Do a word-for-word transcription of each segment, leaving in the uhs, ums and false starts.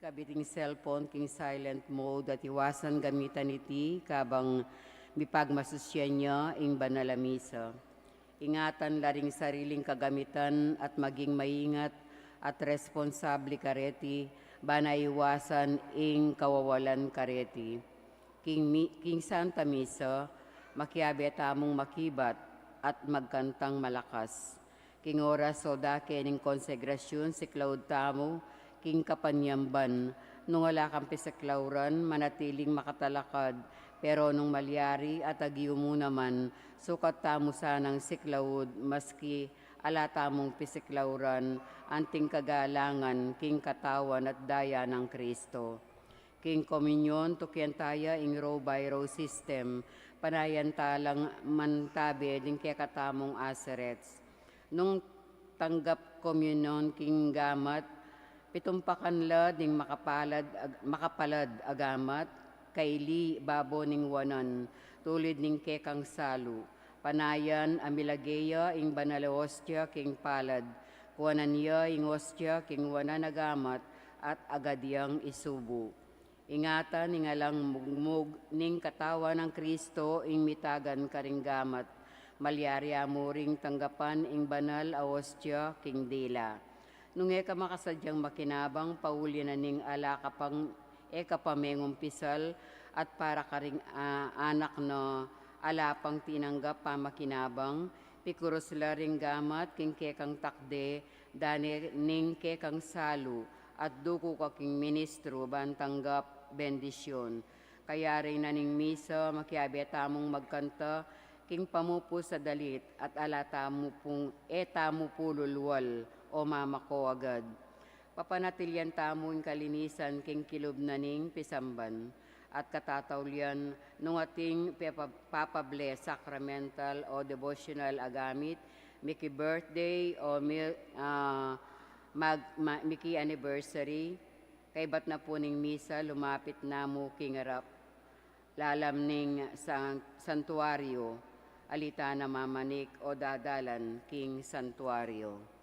Ikabit ing cellphone king silent mode at iwasan gamitan iti kabang mipagmasusyan ya ing banal a misa. Ingatan la ring sariling kagamitan at maging maingat at responsable kareti, bana iwasan ing kawawalan kareti. King mi-, king Santa Misa, makiabe tamung makibat at magkantang malakas. King oras o dake ning konsegrasyun, siklaud tamu king kapanyamban. Nung ala kang pisiklauran, manatiling makatalakad, pero nung malyari at agiu mu naman, sukat tamu sanang siklaud, maski ala tamung pisiklauran, anting kagalangan king katawan at daya nang Kristo. King komunyon, tukian taya ing row by row system, panayan ta lang mantabe ding kekatamung asarets. Nung tanggap komunyon king gamat, pitumpakan la ding makapalad ag-, makapalad a gamat, kaili babo ning wanan, tulid ning kekang salu. Panayan a milage ya ing banal a ostia king palad, kuanan ya ing ostia king wanan a gamat, at agad yang isubu. Ingatan ing alang mugmug ning katawan nang Kristo ing mitagan karing gamat. Malyari ya mu ring tanggapan ing banal a ostia king dila. Nung e ka makasadyang makinabang, pauli na ning ala ka pang e ka pa mengumpisal, at para karing, ah, anak na ala pang tinanggap pamakinabang, pikurus la ring gamat king kekang takde, dane ning kekang salu, at duku ka king ministru ban tanggap bendisyun. Kayabe na ning misa, makiabe tamung magkanta king pamupus a dalit, at ala tamu pung e tamu pululwal o mamako agad. Papanatilian tamu ing kalinisan king kilub na ning pisamban. At katataulian, nung atin pepa-, pepabless sacramental o devotional a gamit, miki birthday o mi-, ah, mag-, ma-, miki anniversary, kaybat na pu ning misa, lumapit na mu king arap, lalam ning san-, santuario, ali ta na mamanik o dadalan king santuario.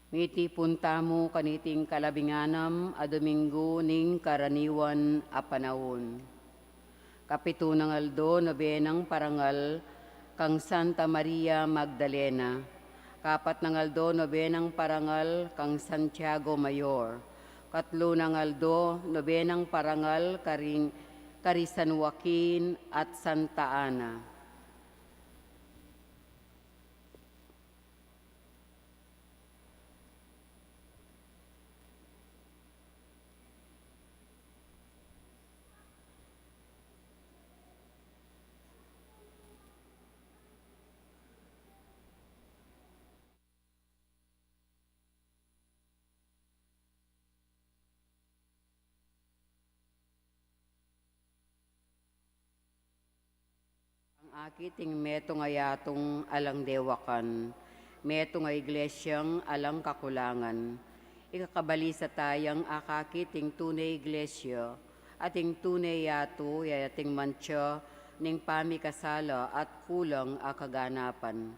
Mitipun tamu kaniting kalabing anam a Domingo ning karaniwan a panaun. Kapitu nang aldo, nobenang parangal kang Santa Maria Magdalena. Kapat nang aldo, nobenang parangal kang Santiago Mayor. Katlu nang aldo, nobenang parangal karing, kari San Joaquin at Santa Ana. Ang akit ing metung a yatung alang dewakan, metung a iglesiang alang kakulangan. Ikakabalisata yang akakit ing tune iglesia at ing tune yatu, ya ating mantsa ning pamikasala at kulang a kaganapan.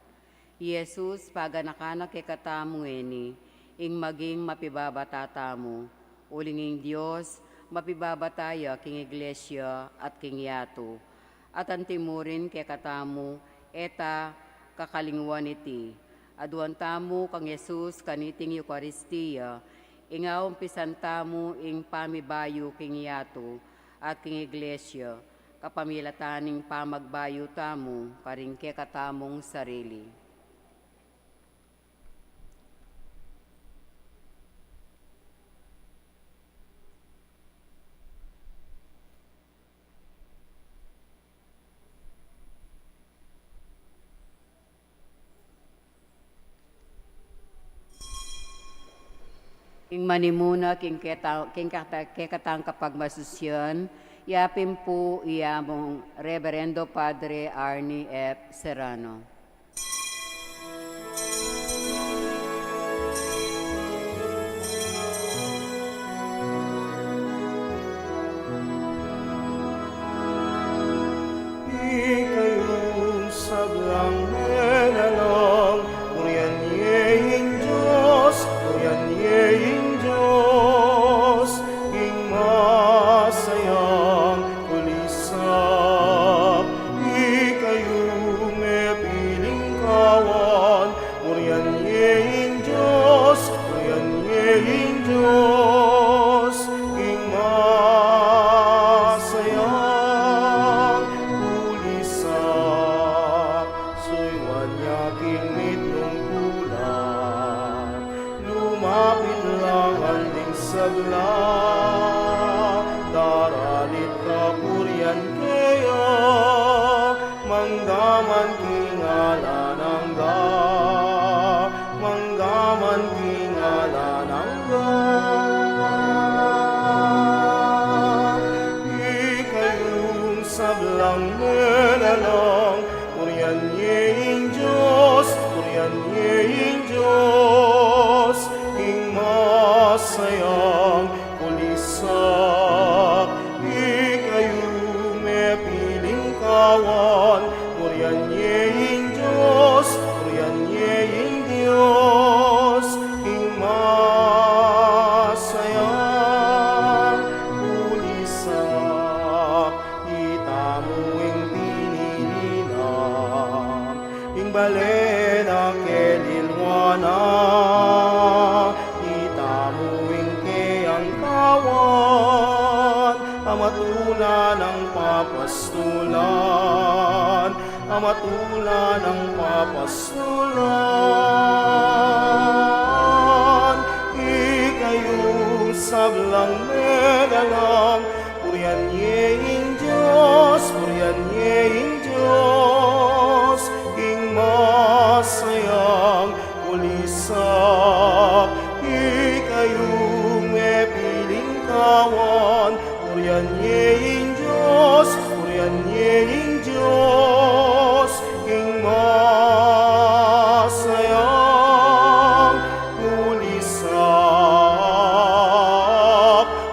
I Jesus, paganakan na kekatamu ngeni, ing maging mapibabata tamu, uling ing Dios, mapibabata ya king iglesia at king yatu. At antimurin kekatamu, e ta kakalingwan iti. Aduan tamu kang Jesus kaniting Eukaristia, ing aumpisan tamu ing pamibayu king yatu at king iglesia, kapamilatan ning pamagbayu tamu karing kekatamung sarili. Ing manimuna king keta-, king kata-, kekatang kapagmasusian, yapin pu i yamung Reverendo Padre Arnie F. Serrano. Ikayung sablang megalang, purian ye ing Dios, purian ye ing Dios, ing masayang kulisap. Ikayung mepiling kawan, purian ye ing Dios, purian ye ing Dios, ing masayang kulisap. Suyuan ya king mitmung kulang, lumapit la ngan ding sabla, daralit kapurian keya, mangga man king alang angga, mangga man king alang angga. Ikayung sablang megalang, purian ye ing Dios, purian ye ing Dios, ing masayang kulisap. Ikayung mepiling kawan, purian ye ing Dios, purian ye ing Dios, ing masayang kulisap. Itamu ing pinili na, ing bale na kelilwa na, itamu ing keyang kawan, a matula nang papastulan, a matula nang papastulan. Ikayung sablang megalang, purian ye ing Dios, purian ye ing Dios, ing masayang kulisap. Ikayung mepiling kawan, purian ye ing Dios, purian ye ing Dios, ing masayang kulisap.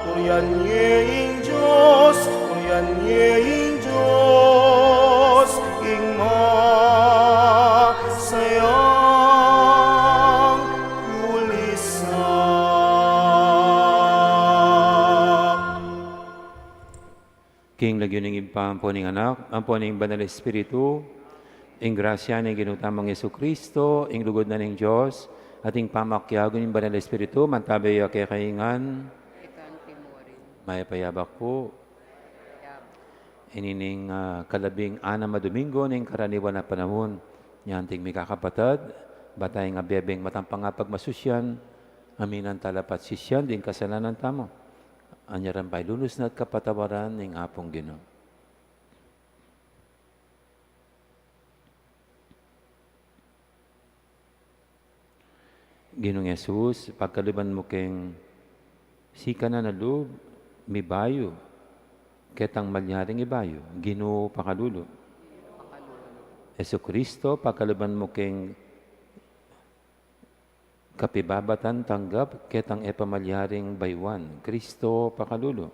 Purian ye ing Dios, purian Ginung Ibpa, ampo ning Anak, ampo ning Banal Espiritu. Ing grasya ning Ginu tamung Jesucristo, ing lugud na ning Dios, at ing pamakiabe ning Banal Espiritu, mantabe ya kekayu ngan. Mayap a abak pu. Ini ning, ah, kalabing anam a Domingo ning karaniwan a panaun. Nya anting mikakapatad, bat tayang abebeng matampang a pagmasusyan, aminan tala pat sisian ding kasalanan tamu. Anyaran pailulusnan at kapatawaran ning Apung Ginu. Ginung Jesus, pagkaluban mu keng sikanan a lub mibayu, ketang malyaring ibayu, Ginu pakalulu. Jesucristo, pagkaluban mu keng kapibabatan tanggap, ketang e pa malyaring bayuan, Cristo pakalulu.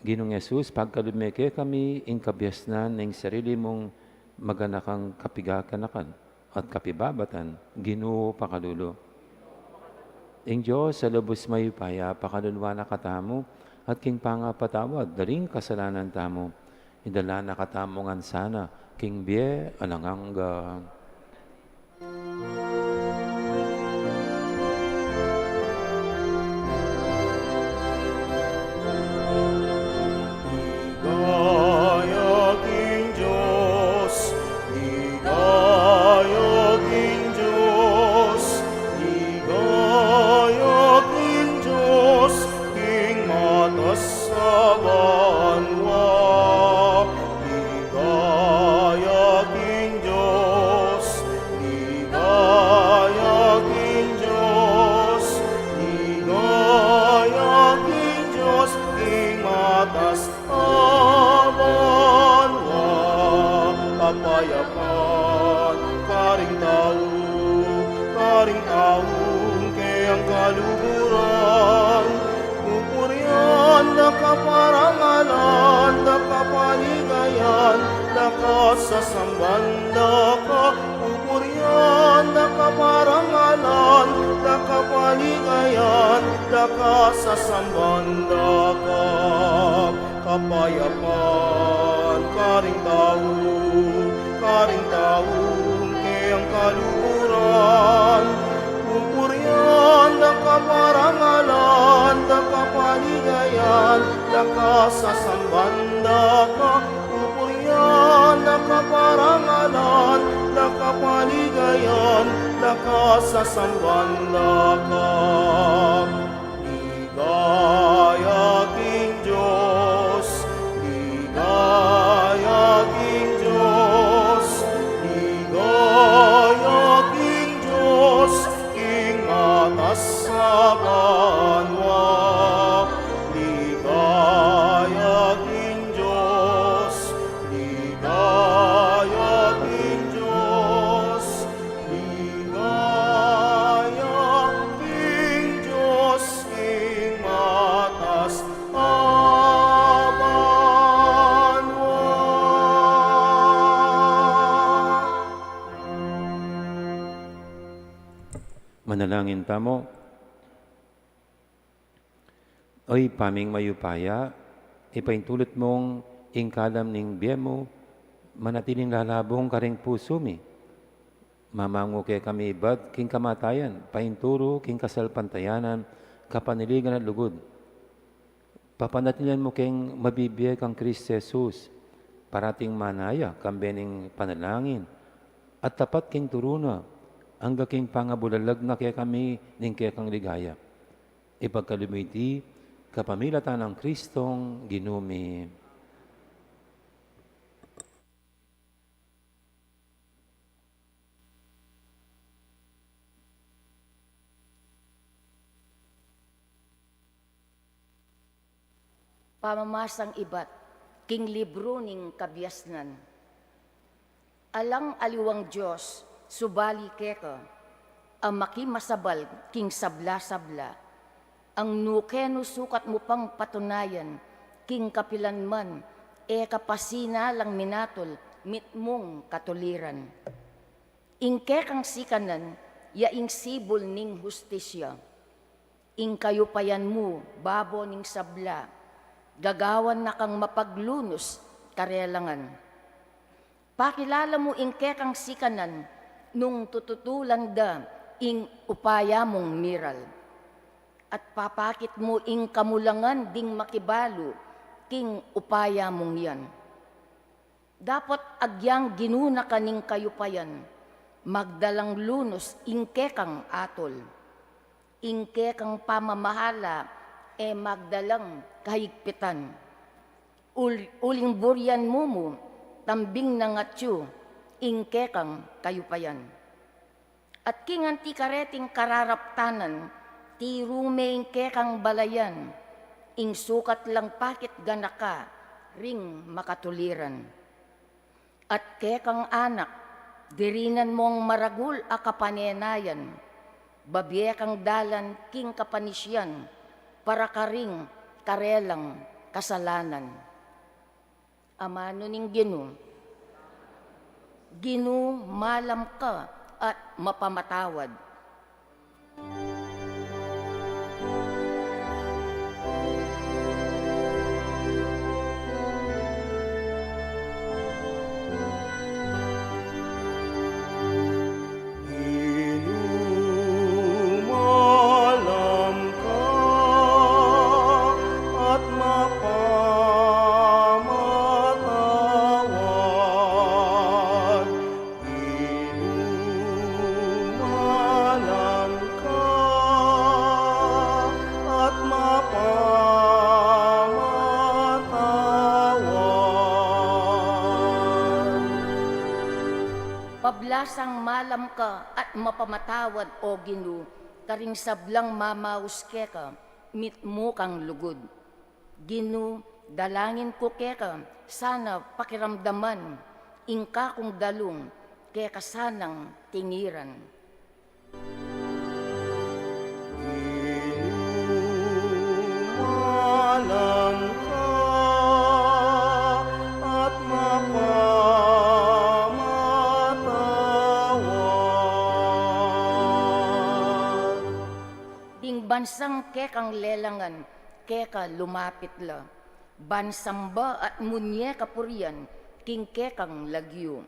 Ginung Jesus, pagkalub me kekami ing kabiasnan ning sarili mung maganakang kapigaganakan at kapibabatan, Ginu pakalulu. Ing Dios a lubus mayupaya, pakaluluan na katamu, at king pangapatawad da ring kasalanan tamu, idala na katamu ngan sana king bie alang angga. Ligaya king Dios, ligaya king Dios, ligaya king Dios, king matas a banua. Ligaya king Dios, ligaya king Dios, ligaya king Dios, king matas a banua. Kapayapan karing tau, karing taung keyang kaluguran. Pupurian da ka, parangalan da ka, paligayan da ka, sasamban da ka. Pupurian da ka, parangalan da ka, paligayan da ka, sasamban da ka. Kapayapan karing tau, karing taung keyang kaluguran. Pupurian da ka, parangalan da ka, paligayan da ka, sasamban da ka. Pupurian da ka, parangalan da ka, paligayan da ka, sasamban da ka. Ligaya king Dios, ligaya king Dios, ligaya king Dios, king matas a banua. Ligaya king Dios, ligaya king Dios, ligaya king Dios, king matas a banua. Manalangin tamu. O Ibpa ming mayupaya, ipaintulut mung ing kalam ning bie mu manatiling lalabung karing pusu mi. Mamangu kekami ibat king kamatayan, painturu king kasalpantayanan, kapanaligan at lugud. Papanatilian mu keng mabibie kang Kristo Jesus, parating manaya kambe ning panalangin at tapat king turu na, angga king pangabulalag na kekami ning kekang ligaya. Ipagkalub mi iti kapamilatan nang Kristong Ginu mi. Pamamasang ibat king libru ning kabiasnan. Alang aliwang Dios subali keka, a makimasabal king sabla-sabla, ang nu kenu sukat mu pang patunayan, king kapilan man e ka pa sinalang minatul mitmung katuliran. Ing kekang sikanan ya ing sibul ning hustisya. Ing kayupayan mu babo ning sabla, Gagawan na kang mapaglunus karelangan. Pakilala mu ing kekang sikanan nung tututulan da ing upaya mung miral. At papakit mu ing kamulangan ding makibalu king upaya mung yan. Dapot agyang ginu na ka ning kayupayan, magdalang lunus ing kekang atol. Ing kekang pamamahala e magdalang kahigpitan. Ul-, uling burian mu mu, tambing nang atyu ing kekang kayupayan. At king anti kareting kararaptanan, tiru me ing kekang balayan, ing sukat lang pakit ganaka ring makatuliran. At kekang anak, dirinan mong maragul a kapanenayan, babie kang dalan king kapanisian, para karing karelang kasalanan. Amanu ning Ginu. Ginu, malam ka at mapamatawad. Inumalam ka at mapamatawad. Inumalam ka at mapamatawad. Pablasang malam ka at mapamatawad, O Ginu, karing sablang mamaus keka, mitmu kang lugud. Ginu, dalangin ku keka, sana pakiramdaman ing kakung dalung keka sanang tingiran. Inumalam ka at mapamatawad. Ding bansang kekang lelangan, keka lumapit la. Ban samba at munye kapurian king kekang lagyu.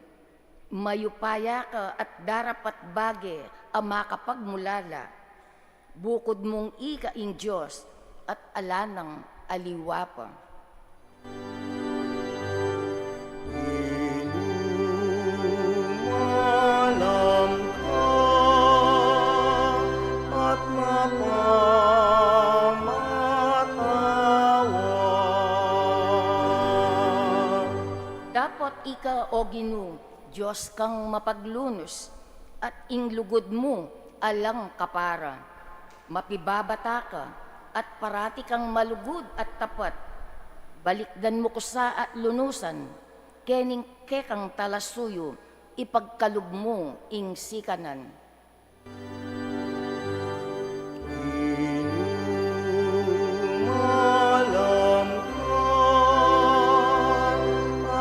Mayupaya ka at darapat bage a makapagmulala. Bukud mung ika ing Dios at ala nang aliwa pa. Inumalam ka at mapamatawad. Dapot ika, O Ginu, Dios kang mapaglunus, at ing lugud mu alang kapara. Mapibabata ka, at parati kang malugud at tapat. Balikdan mu ku sa at lunusan, kening kekang talasuyu, ipagkalub mu ing sikanan. Inumalam ka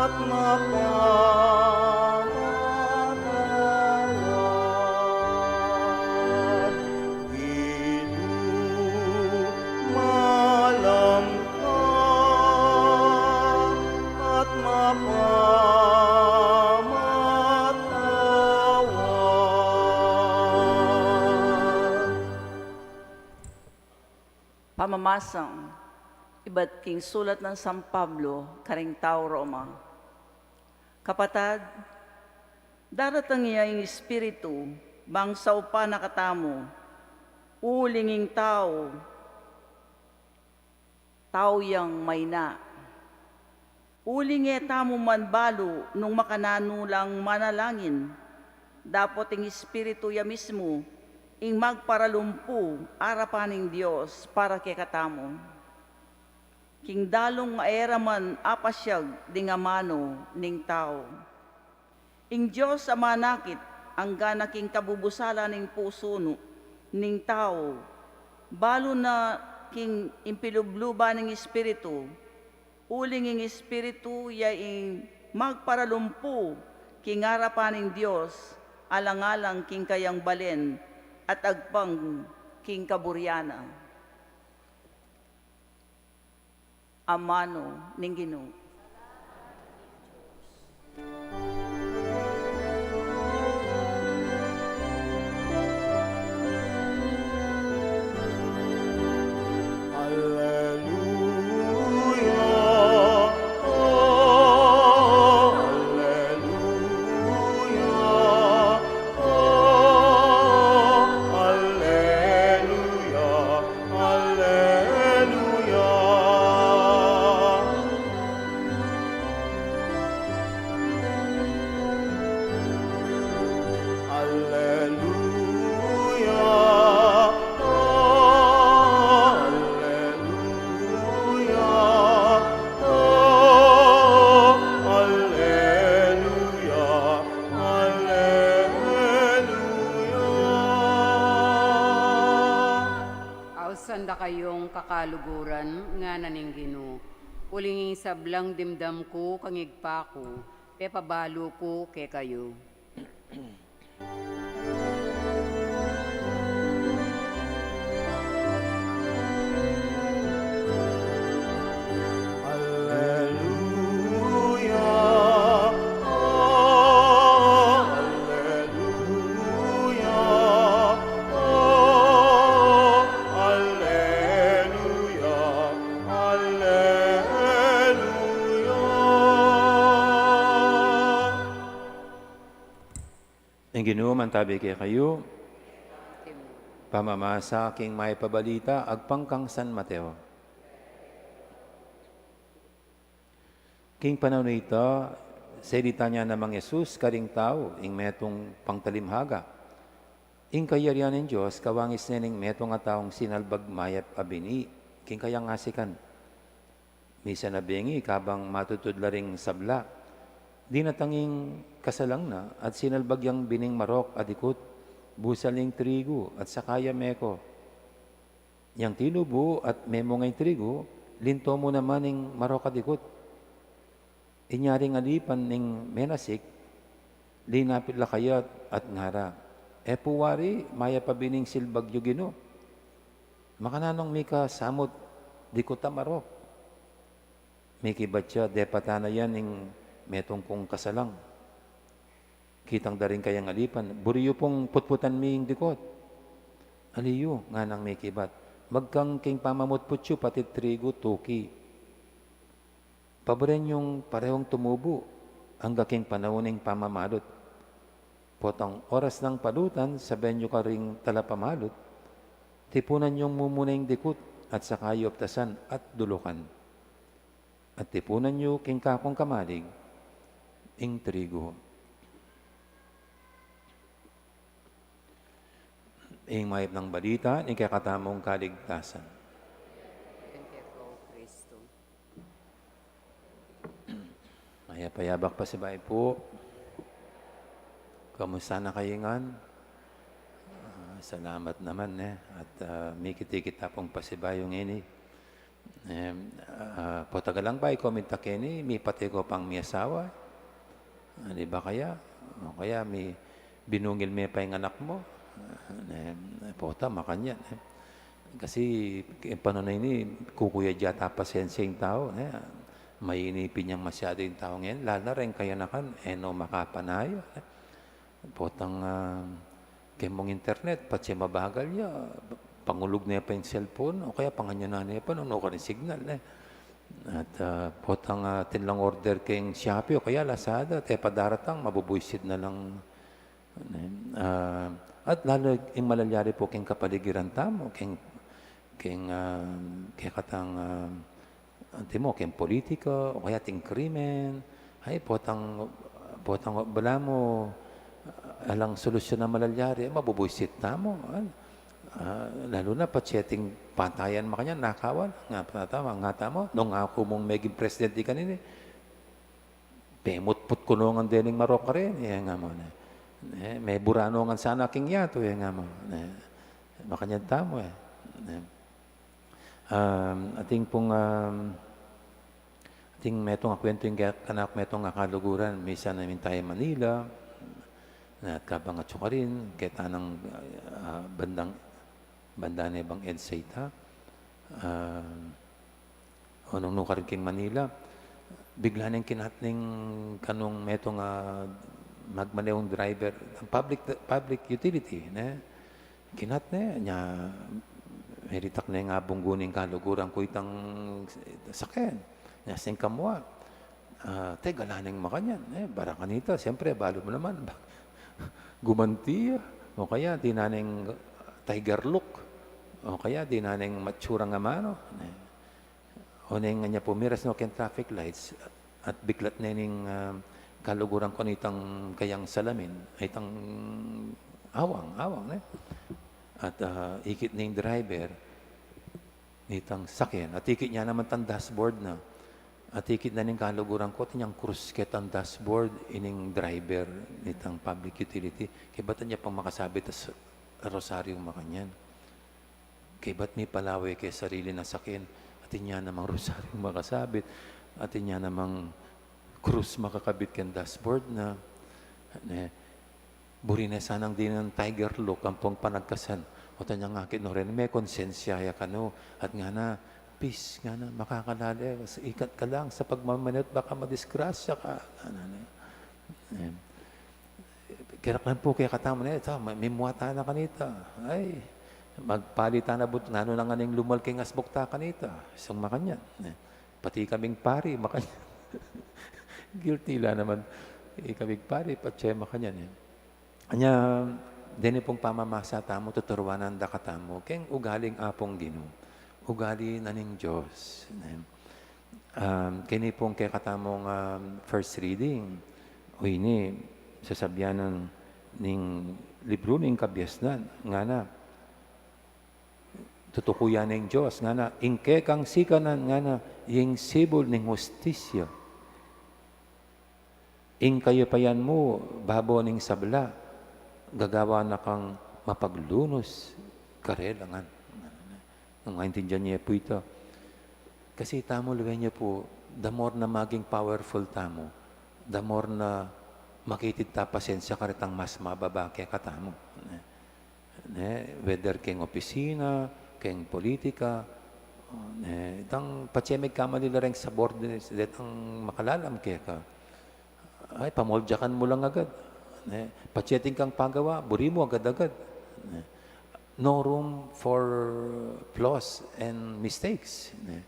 at mapamatawad. Inumalam ka at mapamatawad. Pamamasang ibat king sulat nang San Pablo karing tau Roma. Kapatad, daratang ya ing Espiritu, bang saupan na katamu, uling ing tau, tau yang maina. Uling e tamu man balu nung makananu lang manalangin, dapot ing Espiritu ya mismu ing magparalumpu arapan ning Dios para kekatamu. King dalung a e ra man apasiag ding amanu ning tau. Ing Dios a manakit anggana king kabubusalan ning pusu ning tau, balu na king impilubluban ning Espiritu, uling ing Espiritu ya ing magparalumpu king arapan ning Dios, alang-alang king kayang balen at agpang king kaburian na. Amanu ning Ginu. Alleluia, alleluia, alleluia, alleluia. Alleluia, alleluia, alleluia, alleluia. Ausan da kayong kakaluguran, ngana ning Ginu, uling ing sablang dimdam ku kang Ibpa ku, pepabalu ku kekayu. Alleluia, alleluia, alleluia, alleluia. Ing Ginu mantabi kekayu. Pamamasa king Mayap a Balita agpang kang San Mateo. King panaun a ita, selita na namang Jesus karing tau ing metung pangtalimhaga. Ing kayarian ning Dios kawangis ne ning metung a taung sinalbag mayap a bini king kayang asikan. Misan a bengi kabang matudtud la ring sabla, dinatang ing kasalang na at sinalbag yang bining marok a dikut, busal ing trigu at saka ya meko. Yang tinubu at memunga ing trigu, linto mu naman ing marok a dikut. Inya ring alipan ning menasik, linapit la kaya at ngara, "E pu wari, mayap a bining silbag yu, Ginu. Makananung mika samut dikut a marok?" Mikibat ya, "Depatan na yan ing metung kung kasalang." Kitang da ring kayang alipan, "Buri yu pung putputan mi ing dikut." "Ali yu," nganang mikibat, "magkang king pamamutput yu pati't trigu tuki. Paburen yung parehong tumubu angga king panaun ning pamamalut. Potang oras nang palutan, sabian yu karing talapamalut, tipunan yung mumuna ing dikut at saka yu aptasan at dulukan. At tipunan yu king kakung kamalig ing trigu." Ing mayap nang balita ning kekatamung kaligtasan. Mayap a yabak pasibayu pu. Kamusta na kayu ngan? Ah, salamat naman, e. At, ah, mikit-ikit ta pung pasibayu ngeni. Em, ah, potang alang bayu ku minta keni, mipatay ko pang miyasawa. Ani ba kaya? O kaya mi binungil me pa ing anak mu? Em, pota, makanyan, e. Kasi king panaun a ini, kukuyad yata pasensya ing tau, e. Mainipin yang masyadu ing tau ngeni, lalu na reng kayanakan, e no makapanayu, e. Potang, ah, kemong internet, patse mabagal ya, pangulug ne pa ing cellphone, o kaya panganyanan ne pa, nunukan ing signal, e. At, ah, potang, ah, atin lang order keng Shopee, o kaya Lazada, e pa daratang, mabubuisit na lang, e. Ah, at lalu ing malalyari pu keng kapaligiran tamu, keng, keng, ah, kekatang, ah, antimo, keng politika, o kaya ating krimen. Ay, potang, potang balamu, alang solusyon a malalyari, mabubuisit tamu, e. Ah, lalu na patse ating patayan makanyan, nakawan, nga, tama, nga tamu, nung aku mung meging presidente kanini, pemutput ku no ngan dening marok karin, e, nga mu, ne. E, mebura no ngan sana king yatu, e, nga mu, ne. Makanyan tamu, e. E. Um, atin pung, um, atin metung a kuwentu ing kanaku metung a kaluguran, misan a minta ya Manila, na at kabang atsu karin, keta nang, ah, bandang, banda ne bang EDSA ita. Um, O nung nukarin keng Manila, bigla neng kinat ning kanung metung a magmanehung driver, public, public utility, ne? Kinat ne, nya, meritak ne ing abunggu ning kaluguran ku itang saken. Nya, singkamwa. Ah, tega la neng makanyan, ne? Bara kanita, siyempre, balu mu naman, gumanti, o kaya, dinan neng tiger look, o kaya, dinan neng matsurang amanu, ne? O neng anya pumiras no keng traffic lights, at biklat ne ning, ah, kaluguran ku nitang kayang salamin, ay itang awang, awang, ne? At, ah, ikit ning driver, nitang saken, at ikit nya naman tang dashboard na. At ikit na ning kaluguran ku, at inyang krus ketang dashboard, ining driver, nitang public utility. Kaybat anya pang makasabit a s-, rosaryu makanyan. Kaybat mipalawe ke sarili na saken, at inya namang rosaryu makasabit, at inya namang krus makakabit keng dashboard na, ne, buri ne sanang dinan tiger look ampong panagkasan. O tanyang akit no ren, mekonsensya ya kanu, at ngana, "Peace," ngana, "makakalale, ikat ka lang sa pagmamaneho at baka madisgrasya ka," ngana, ne. Eh, keraklan pu kekatamu ne, ta, ma-, mimua tana kanita. Ay, magpali tana but, nanu na nganeng lumal keng asbuk ta kanita. Isang makanyan, ne. Pati kaming pari, makanyan. Guilty la naman. Ikaming pari, patse makanyan, eh. Anya, deni pung pamamasa tamu, tuturuanan da katamu keng ugaling Apung Ginu. Ugali na ning Dios, ne. Um, keni pung kekatamung, um, first reading, o ini, sasabyan na ning libru ning Kabiasnan, ngana, tutuku ya ning Dios, ngana, "Ing kekang sikanan," ngana, "ing sibul ning hustisya. Ing kayupayan mu babo ning sabla, gagawa na kang mapaglunus karela ngan." Nung maintindian ye pu ita. Kasi tamu, lawen ye pu, the more na maging powerful tamu, the more na makitid ta pasensya karetang mas mababa kekatamu. Ne? Ne, whether keng opisina, keng politika, ne, itang patse migkamali la reng subordinates, detang makalalam keka. Ay, pamoljakan mu lang agad. Ne, patse atin kang pagawa, buri mu agad-agad. Ne. No room for flaws and mistakes. Ne.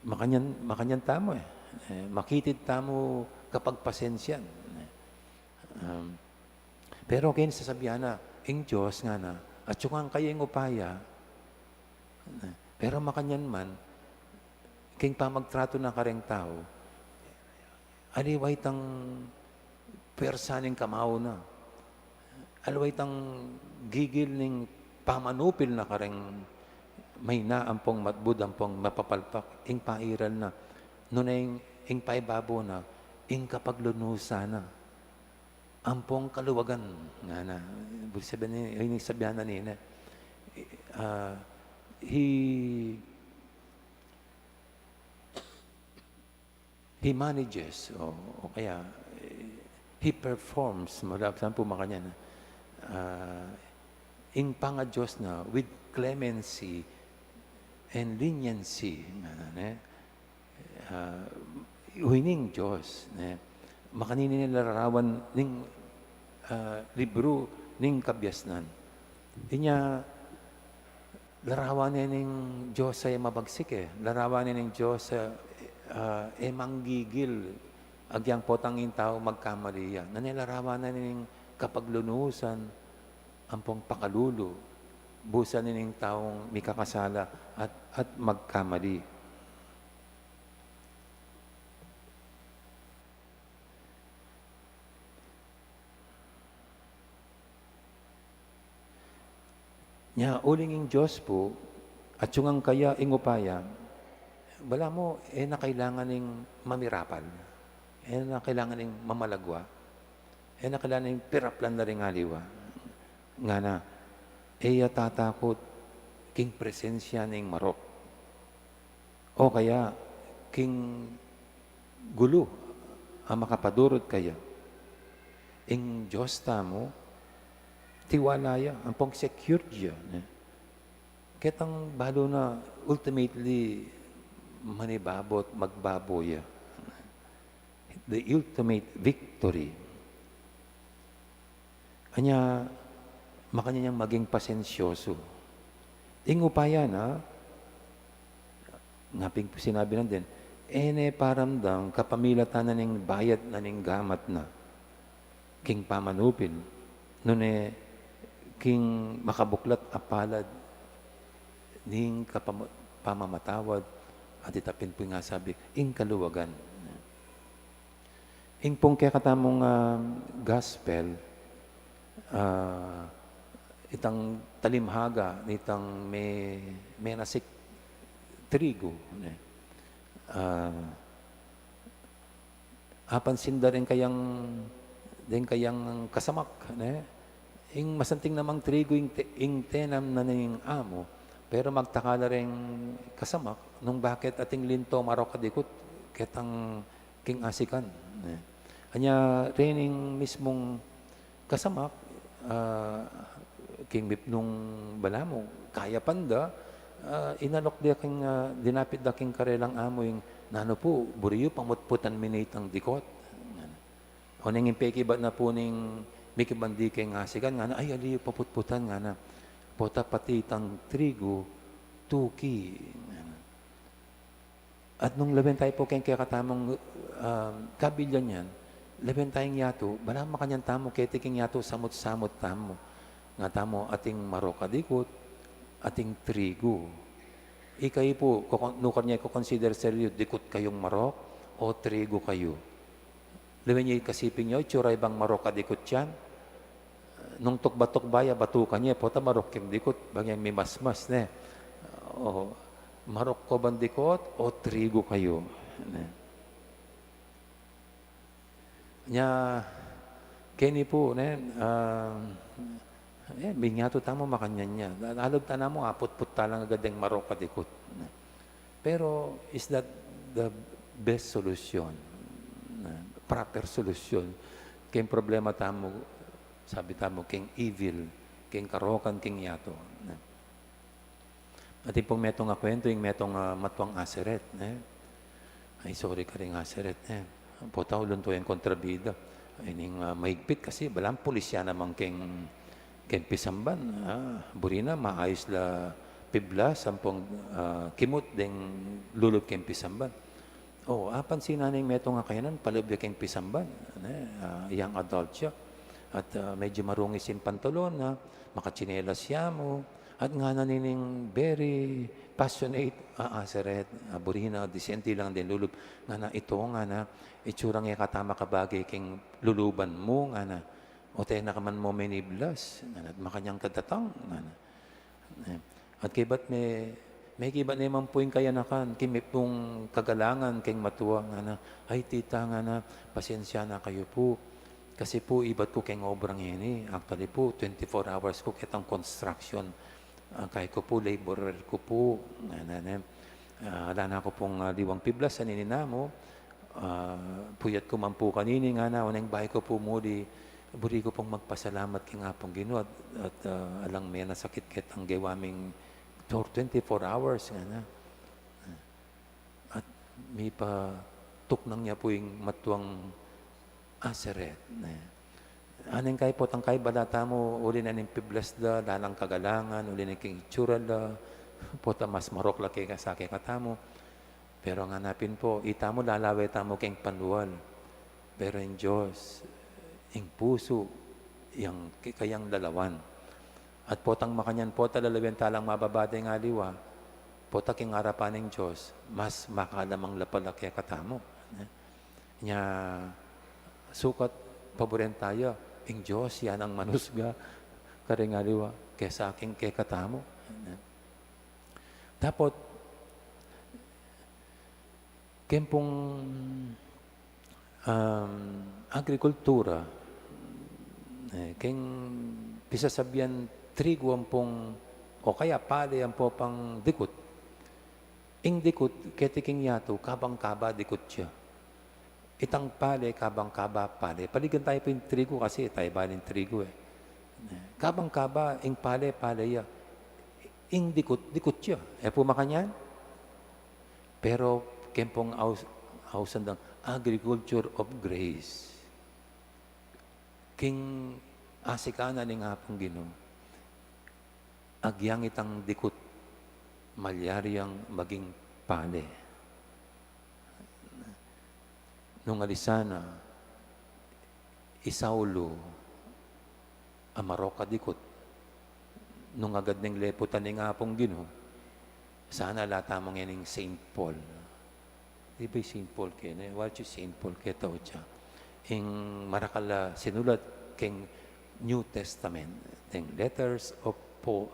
Makanyan, makanyan tamu, eh. Ne, makitid tamu kapagpasensyan. Ne. Um, Pero keng sasabyan na, ing Dios ngana, atsu ngan kaya ing upaya. Pero makanyan man, keng pamagtratu na kareng tau, aliwa itang pwersa ning kamau na. Aliwa itang gigil ning pamanupil na kareng maina ampong matbud, ampong mapapalpak, ing pairal na. Nune ing, ing paibabo na, ing kapaglunusan na. Ampong kaluwagan, ngana. Ibig sabihin, ini sabyan na nila, ah, he, he manages, o, o kaya, eh, he performs, mula saan po makanyan, ah, ing panga-Dios na with clemency and leniency, ngana, ne? Ah, ini ing Dios, ne? Makanini ne larawan ning, ah, libru ning Kabiasnan. Inya, larawan ne ning Dios a e mabagsik, e. Larawan ne ning Dios a, ah, e manggigil agyang potang ing tau magkamali ya. Nune larawan ne ning kapaglunusan, ampong pakalulu, busan ne ning taung mikakasala at, at magkamali. Nya, uling ing Dios pu, atsu ngan kaya ing upaya, balamu, e na kailangan ing mamirapal, e na kailangan ing mamalagwa, e na kailangan ing piraplan la ring aliwa. Ngana, e ya tatakut king presensya ning marok. O kaya, king gulu a makapadurut kaya. Ing Dios tamu, tiwala ya, ampong secured ya, ne? Ketang balu na ultimately manibabo't magbabo ya. The ultimate victory. Anya, makanyan yang maging pasensyoso. Ing upaya na, nga pin sinabi na din, e ne paramdam kapamilatan na ning bayad na ning gamat na king pamanupil, nune king makabuklat a palad ning kapama-, pamamatawad, at ita pin pu ing asabi, ing kaluwagan. Ing pung kekatamung, ah, gospel, ah, itang talimhaga nitang me-, menasik trigu, ne? Ah, apansin da ring kayang, ring kayang kasamak, ne? Ing masanting namang trigu ing te-, ing tenam na ning amu, pero magtaka la ring kasamak nung bakit ating linto marok a dikut ketang king asikan, ne? Anya, rening mismung kasamak, ah, king mipnung balamu, kayapan da, ah, inalok da king, ah, dinapit da king karelang amu ing, "Nanu pu, buri yu pamutputan mi nitang dikut?" Oneng ing pekibat na pu ning mikibandi king asikan, ngana, "Ay, ali yu paputputan," ngana. "Pota pati itang trigu, tuki," ngana. At nung lawen tayu pu keng kekatamung, ah, kabilyan yan, lawen tayung yatu, balamu makanyan tamu, keti king yatu samut-samut tamu. Nga tamu, ating marok a dikut, ating trigu. Ikayu pu, kukon-, nukarin ye kukonsider sarili yu, dikut kayung marok o trigu kayu? Lawen ye kasiping yu, itsura yu bang marok a dikut yan? Nung tukba-tukba ya, batukan ye, pota marok yang dikut, bang yang mimasmas, ne? O, marok ku bang dikut o trigu kayu, ne? Nya, keni pu, ne, ah, e, minyatu tamu makanyan ya. Alud ta namu, aputput ta lang agad deng marok a dikut, ne? Pero, is that the best solution? Ne? Proper solution keng problema tamu, sabi tamu, keng evil, keng karokan, keng yatu, ne? Atin pung metung a kuwentu, ing metung a matuang aseret, ne? Ay, sorry karing aseret, ne? Pota, ulun to yang kontrabida. Ining, ah, mahigpit kasi, balang pulis ya naman keng, keng pisamban. Ah, buri na, maayus la piblas ampong, ah, kimut deng lulub keng pisamban. O, apansin na ning metung a kayanan, palub ya keng pisamban, ne? Ah, young adult ya. At, ah, medyo marungis ing pantalon, ah, makatsinelas ya mu. At ngana nining very passionate, ah, aseret, ah, buri na, disente lang deng lulub. Ngana, "Ito," ngana, "itsurang e kata makabage keng luluban mu," ngana. "O, tena ka man mu miniblas," ngana, "at makanyan ka datang," ngana. E, at kaybat me, mekibat ne man pu ing kayanakan, king mipnung kagalangan keng matua, ngana, "Ay, tita," ngana, "pasensya na kayu pu. Kasi pu, ibat ku keng obrang ini. Actually pu, twenty-four hours ku ketang construction. Ah, kayu ku pu, laborer ku pu," ngana, ne. "Ah, ala na ku pung, ah, liwang piblas, anini namu. Ah, puyat ku man pu kanini," ngana, "oneng bayu ku pu muli, buri ku pung magpasalamat king Apung Ginu at, at, ah, alang menasakit ketang gewa ming for twenty-four hours," ngana. At mipatuknang ya pu ing matuang aseret, ne. Aneng kayi potang kayi bala tamu, uli na ning piblas da, lalang kagalangan, uli na king itsura da, pota mas marok la kesa kekatamu. Pero ngana pin pu, itamu lalawe tamu keng panual. Pero ing Dios, ing pusu, yang ke-, kayang lalawan. At potang makanyan, pota lalawen ta lang mababa deng aliwa, pota king arapan ning Dios, mas makalamang la pala kekatamu, ne? Nya, sukat paburen taya, ing Dios ya nang manusga karing aliwa kesa king kekatamu, ne? Dapot, keng pung, um, agrikultura, e, keng pisasabian trigu ampong, o kaya pale ampo pang dikut. Ing dikut, keti king yatu, kabang-kaba dikut ya. Itang pale, kabang-kaba pale. Paligan tayu pu ing trigu kasi, tayu baling trigu, e. Kabang-kaba, ing pale, pale ya. Ing dikut, dikut ya. E pu makanyan? Pero keng pung aus-, ausan dang agriculture of grace. King asikan na ning Apung Ginu, agyang itang dikut, malyari yang maging pale. Nung alisan na, i Saulo, a marok a dikut. Nung agad neng leputan ning Apung Ginu, sana ala tamu ngening Saint Paul. Di ba i Saint Paul keni? What is Saint Paul keta? O siya, ing marakal a sinulat keng New Testament, deng letters of Paul,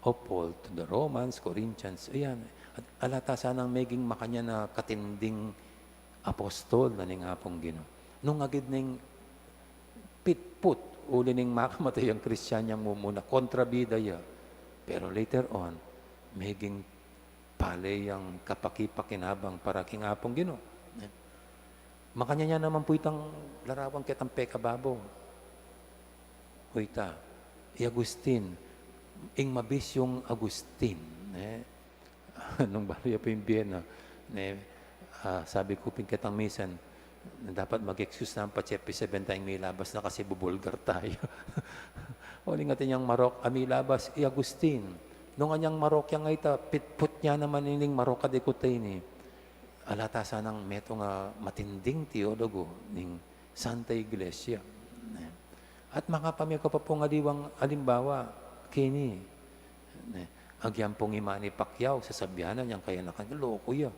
of Paul to the Romans, Corinthians, ayan. At ala ta sanang meging makanyan a katinding apostol na ning Apung Ginu. Nung agid neng pitput, uli ning makamatay yang Kristian yang mumuna, kontrabida ya. Pero later on, meging pale yang kapakipakinabang para king Apung Ginu. Makanyan ya naman pu itang larawan ketang pekababo. Ita, i Agustin, ing mabisyung Agustin, ne? Nung balu ya pu ing bie na, ne, ah, sabi ku pin ketang misan, dapat mag-excuse na pa, Chepe, sabyan tayang milabas na kasi bubulgar tayu. Uling atin yang marok a milabas, i Agustin. Nung anyang marok yang ita, pitput ya naman ining marok a dikut a ini. Ala ta sanang metung a matinding teologo ning Santa Iglesia. Ne? At makapamye ku pa pung aliwang alimbawa, keni. Ne? Agyan pung i Manny Pacquiao, sasabyan na yang kayanakan, loko ya.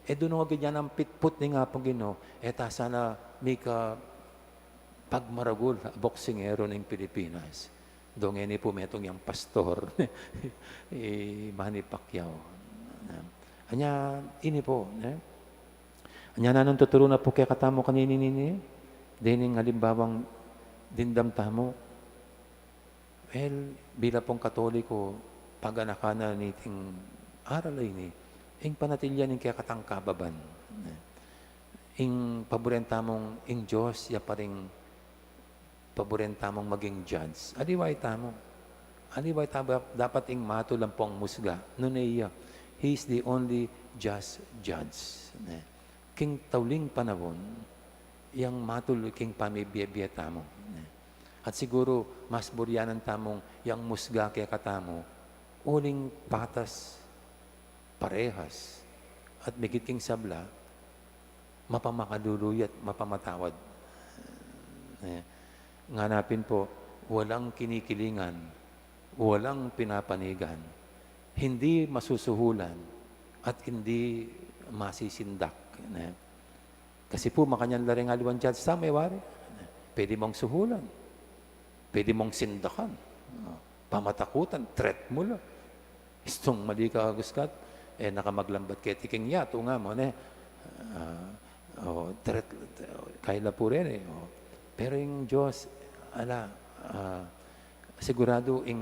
E dunung agid yang pitput ning Apung Ginu, e ta sana mika pagmaragul a boksingero ning Pilipinas. Dong e ni pu metung yang pastor, i Manny Pacquiao. Anya, ini pu, ne? Anya, nanung tuturu na pu kekatamu kanini nini, dening alimbawang dimdam tamu. Well, bilang pung Katoliko, paganakan na niting aral a ini, ing panatilian ing kekatang kababan. Ing paburen tamung ing Dios, ya pa ring paburen tamung maging judge. Aliwa itamu. Aliwa itamu, dapat ing matul ampong musga. Nune iya, He is the only just judge. Ne? King tauling panaun, yang matul king pamibie-bie tamu. Ne? At siguru, mas burianan tamung yang musga kekatamu, uling patas, parehas, at migit king sabla, mapamakalulu ya at mapamatawad. Eh, ngana pin pu, walang kinikilingan, walang pinapanigan, hindi masusuhulan, at hindi masisindak. Ne? Kasi pu, makanyan la ring aliwang judge tamu, e wari. Pwede mung suhulan. Pwede mung sindakan. Ah, pamatakutan, threat mu la. Istung mali ka, Gus Kat, e, na ka maglambat keti king yatu, nga mu, ne? Ah, o, threat, kaila pu reni, o. Pero ing Dios, ala, ah, siguradu ing,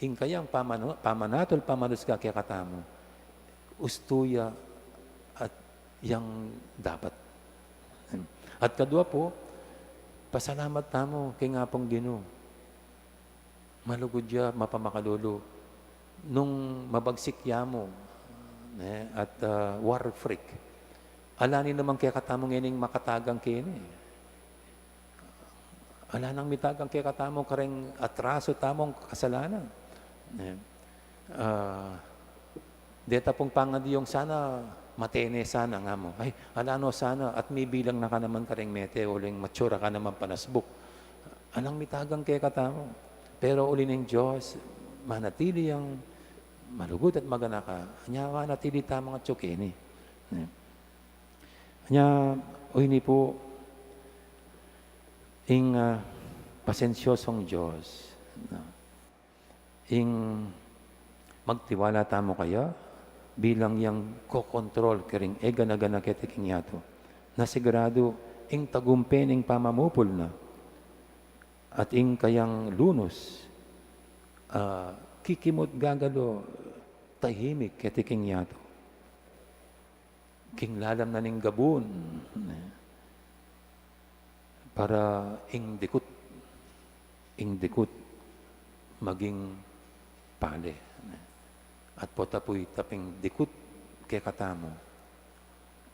ing kayang pamanu-, pamanatul, pamanusga kekatamu, ustu ya at yang dapat. At kadua pu, pasalamat tamu king Apung Ginu. Malugud ya, mapamakalulu. Nung mabagsik ya mu, ne, at, ah, war freak, ala ni naman kekatamu ngening makatagang keni. Ala nang mitagang kekatamu kareng atraso tamung kasalanan. Eh, ah, deta pung pangadi yung sana matene sana, nga mu. Ay, ala no sana, at mibilang na ka naman kareng mete, uling matsura ka naman panasbuk. Alang mitagang kekatamu. Pero uli ning Dios, manatili yang malugud at maganaka. Anya, manatili tamung atyu keni. Eh. Anya, o ini pu, ing, ah, pasensyosong Dios, no? Ing magtiwala tamu kaya bilang yang kokontrol karing e gana-gana keti king yatu, na siguradu ing tagumpe ning pamamupul na at ing kayang lunus, ah, kikimut gagalo tahimik keti king yatu. King lalam na ning gabun, para ing dikut, ing dikut maging pale. At pota pu ita pin dikut kekatamu,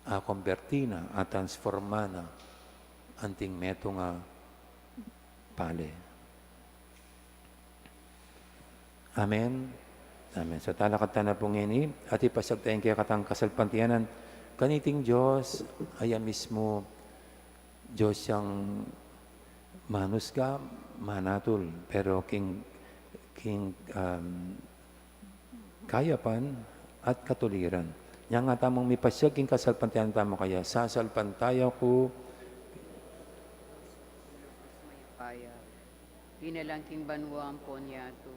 akomberti na, atransforma na anting metung a pale. Amen. Amen. So, talakad tana pu ngeni, at ipasyag taya ing kekatang kasalpantayanan kaniting Dios, a ya mismu Dios yang manusga, manatul, pero king, king, um, kayapan at katuliran. Nya nga tamung mipasyag king kasalpantayanan tamu kaya, sasalpantaya ku Mayupaya. Dinalan king banua ampon yatu.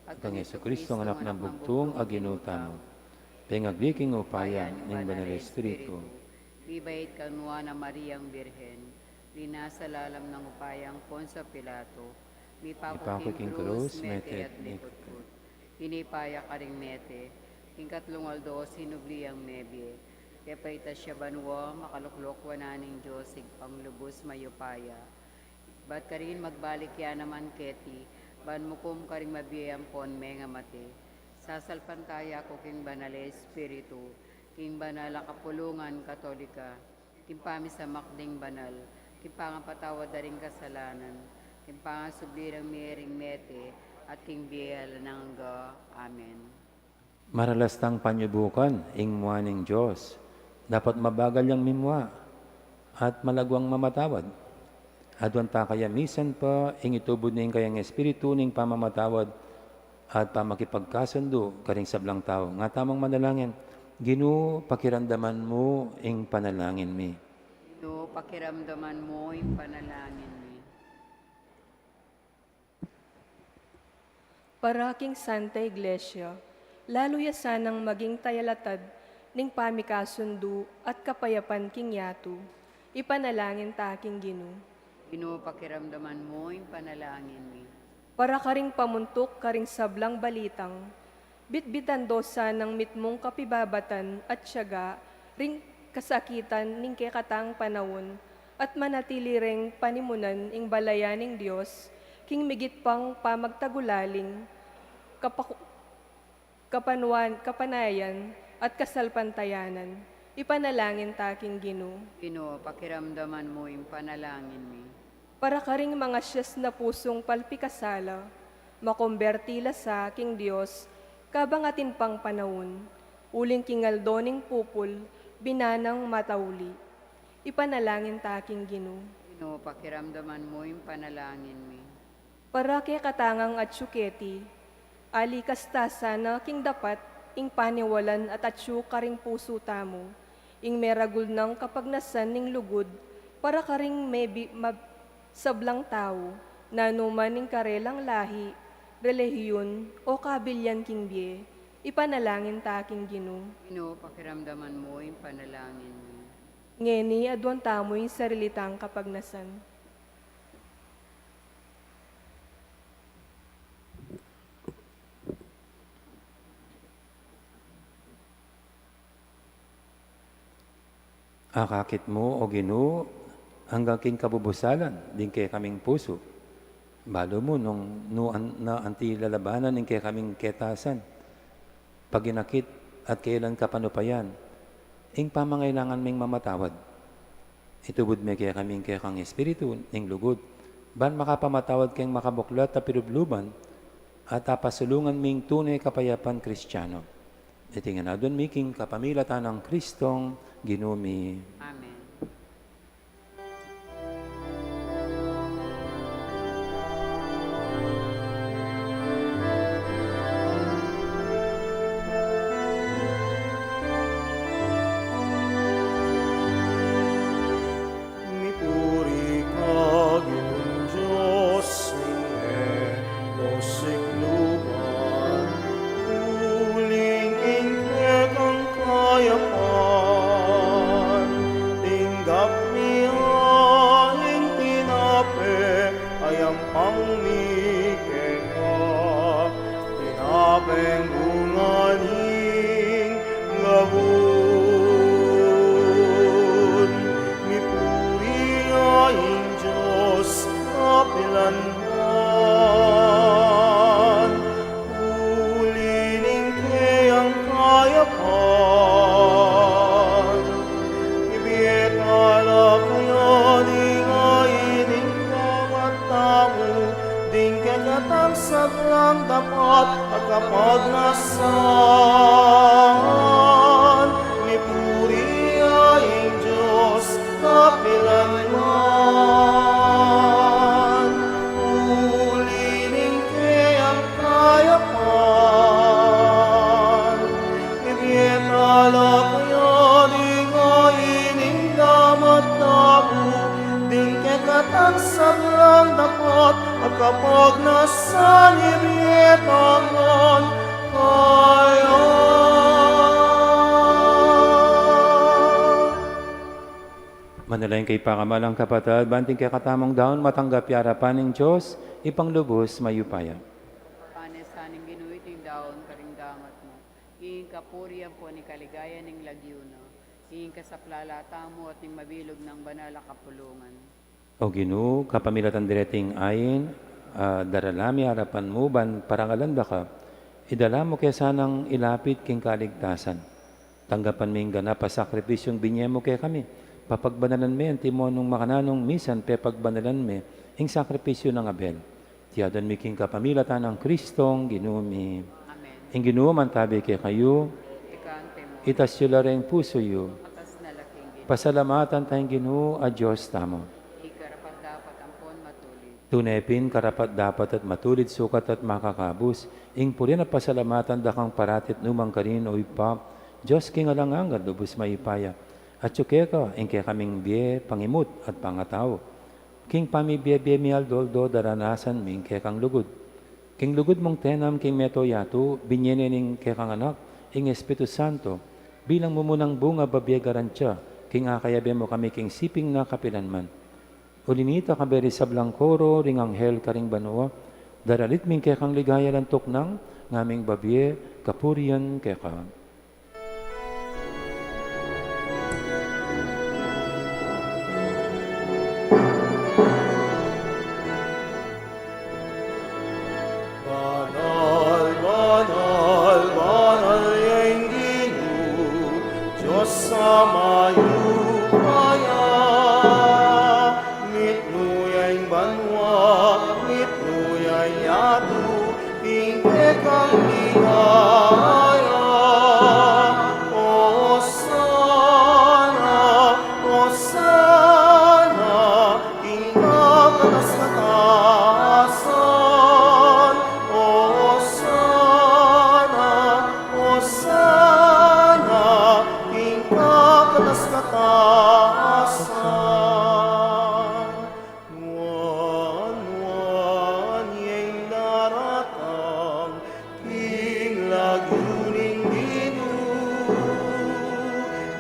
At kang Jesucristo, anak nang bugtung, a Ginu tamu. Pengagli king upaya ning Banal a Espiritu. Mibait kang Nuan a Mariang Birhen. Linasa lalam nang upaya ampon Poncio Pilato. Mipaku king krus, mete at mikutkut. Tinipa ya karing mete. King katlung aldo sinubli yang mebie. Pepaitas ya banua, makaluklok wanan ning Dios Ibpang lubus mayupaya. Ibat karin magbalik ya naman keti, ban mukum karing mabie ampon mengamate. Sasalpantaya ku king Banal a Espiritu, king banal a kapulungan Katolika, king pamisamak ding banal, king pangapatawad da ring kasalanan, king pangasubli rang mie ring mete, at king bie alang angga. Amen. Maralas tang panyubukan ing mua ning Dios. Dapat mabagal yang mimua at malagwang mamatawad. Aduan ta kaya misan pa ing itubud ning kayang Espiritu ning pamamatawad at pamakipagkasundu karing sablang tau. Nga tamung manalangin, Ginu, pakiramdaman mu ing panalangin mi. Ginu, pakiramdaman mu ing panalangin mi. Para king Santa Iglesia, lalu ya sanang maging tayalatad ning pamikasundu at kapayapan king yatu. Ipanalangin ta king Ginu. Ginu, pakiramdaman mu ing panalangin mi. Para karing pamuntuk karing sablang balitang, bitbitan do sanang mitmung kapibabatan at tiyaga ring kasakitan ning kekatang panaun, at manatili reng panimunan ing balayan ning Dios, king migit pang pamagtagulaling, kapaku-, kapanuan-, kapanayan, at kasalpantayanan. Ipanalangin ta king Ginu. Ginu, pakiramdaman mu ing panalangin mi. Para karing mangasias na pusung palpikasala, makomberti la sa king Dios, kabang atin pang panaun, uling king aldo ning pupul, binanang matauli. Ipanalangin ta king Ginu. Ginu, pakiramdaman mu ing panalangin mi. Para kekatang atyu keti, alikas ta sana king dapat ing paniwalan at atyu karing pusu tamu, ing meragul nang kapagnasan ning lugud para karing mebi-, mab-, sablang tau, nanu man ing karelang lahi, relihiyun, o kabilyan king bie. Ipanalangin ta king Ginu. Ginu, pakiramdaman mu ing panalangin mi. Ngeni aduan tamu ing sarili tang kapagnasan. Akakit mu, O Ginu, anggang king kabubusalan ding kekaming pusu. Balu mu nung nu an-, na anti lalabanan ing kekaming ketasan, paginakit at kailan kapanupayan, ing pamangailangan ming mamatawad. Itubud me kekami ing kekang Espiritu ning lugud, ban makapamatawad keng makabuklat a pilubluban at apasulungan ming tune kapayapan Kristiano. Iti ngan aduan mi king kapamilatan nang Kristong Ginu mi. Amen. Mipuri ka, Ginung Dios ning mendaus king lupang, uling king kekang kayapan, Dapat a kapagnasan, mipuri ya ing Dios kapilanman. Uli ning keyang kayapan, ibie tala kaya ding ain ning damat tamu, ding kekatang sablang dapat a kapagnasan, ibie tala kaya. Manalangin kayu pakamalan kung kapatad, ban iting kekatamung daun matanggap ya arapan ning Dios, Ibpang lubus mayupaya. Pane sa ning Ginu iting daun karing damat mu, ing kapurian ampon ing kaligayan ning lagyu na, ing kasaplalan tamu at ing mabilug nang banal a kapulungan. O Ginu, kapamilatan dereting ain, ah, daralan mi arapan mu ban parangalan da ka, idala mu ke sanang ilapit king kaligtasan. Tanggapan me ing ganap a sakripisyung binie mu kekami, papagbanalan me antimong makananung misan pepagbanalan me ing sakripisyu nang Abel. Iti adwan mi king kapamilatan nang Kristong Ginu mi. Amen. Ing Ginu mantabi kekayu. Ika antimu. Itas yu la ring pusu yu. Atas na la king Ginu. Pasalamatan taya ing Ginu a Dios tamu. Ika karapat-dapat ampon matulid. Tune pin karapat-dapat at matulid, sukat at makakabus, ing purian at pasalamatan da kang parati at nukarin man, O Ibpa, Dios king alang angga, lubus mayupaya. Atyu keka ing kekaming bie, pangimut at pangatau. King pamibie-bie mi aldo-aldo daranasan mi ing kekang lugud. King lugud mung tinanam king mabilug a yatu, binie ne ning kekang Anak ing Espiritu Santo, bilang mumunang bunga, babie, garantiya king akayabe mu kami king siping na kapilanman. Uli na nita, kayabe ring sablang koro ring anghel karing banua, daralit mi ing kekang ligaya at tuknang, ngaming babie kapurian keka. Banal, banal, banal ya ing Ginu, Dios a mayupaya. Mitmu ya ing banua, mitmu ya ing yatu, ing kekang ligaya. Osana, Osana king kakatas-katasan. Osana, Osana king kakatas-katasan. Nuan, nuan ya ing daratang king lagyu ning Ginu.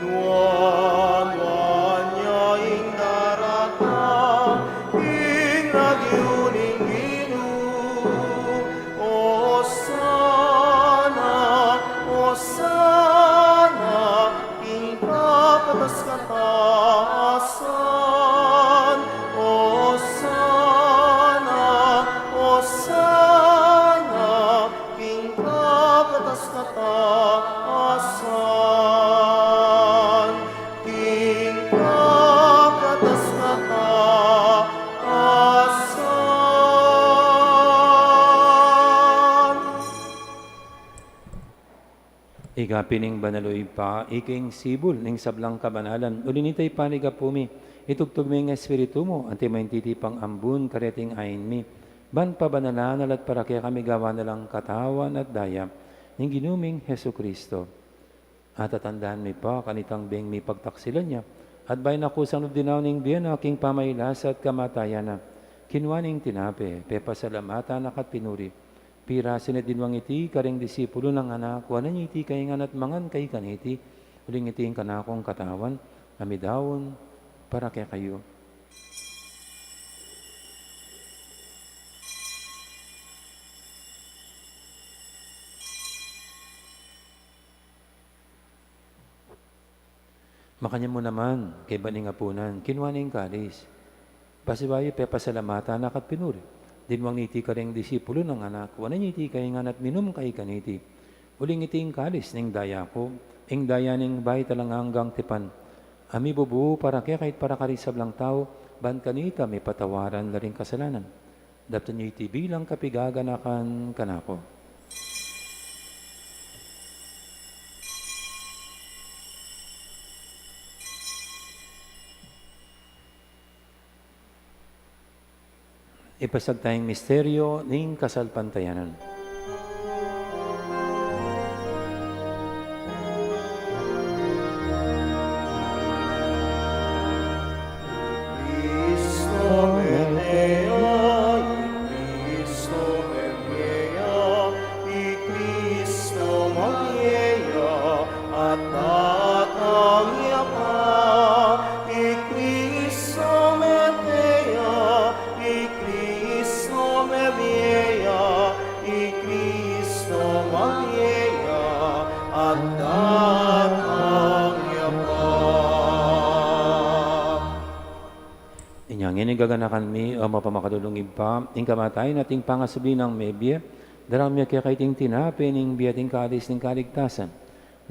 Nuan, nuan ya ing daratang king lagyu ning Ginu. Osana, Osana king kakatas-katasan. Osana, Osana king kakatas-katasan. King kakatas-katasan. Ika pin ing banal, O Ibpa, ika ing sibul ning sablang kabanalan. Uli na nita, Ibpa, ing gapu mi, itubud mu ing Espiritu mu, anti maintiti pang ambun kareting ain mi, ban pabanalan na la at para kekami gawan na lang katawan at daya ning Ginu ming Jesucristo. At tatandanan mi pa kanitang beng mipagtaksilan ya, at bayu na kusang lub dinaun ing bie na king pamailasa at kamatayan na, kinua ne ing tinape, pepasalamatan na ka't pinuri, pirasu ne, dinwang iti karing disipulu na, ngana, kuanan ye iti kayu ngan at mangan kayu kaniti, uling iti ing kanakung katawan a midaun para kekayu. Makanyan mu naman, kaybat ning apunan, kinua ne ing kalis. Pasibayu, pepasalamatan na ka't pinuri, dinwang ne iti karing disipulu na, ngana, kuanan ye iti kayu ngan at minum kayu kaniti, uling iti ing kalis ning daya ku, ing daya ning bayu at alang anggang tipan, a mibubu para kekayu at para karing sablang tau, ban kanita mipatawaran la ring kasalanan. Daptan yu iti bilang kapigaganakan kanaku. Ipasiag taya ing misteryo ning kasalpantayanan. Cristo mete ya, i Cristo mebie ya, i Cristo mabie ya, at datang ya pa. I Cristo mete ya, i Cristo mebie ya, i Cristo mabie ya, at datang ya pa. Inya ngeni gaganakan mi, O mapamakalulung Ibpa, ing kamatayan at ing pangasubli nang mebie, daraun mi keka iting tinape ning bie at ing kalis ning kaligtasan.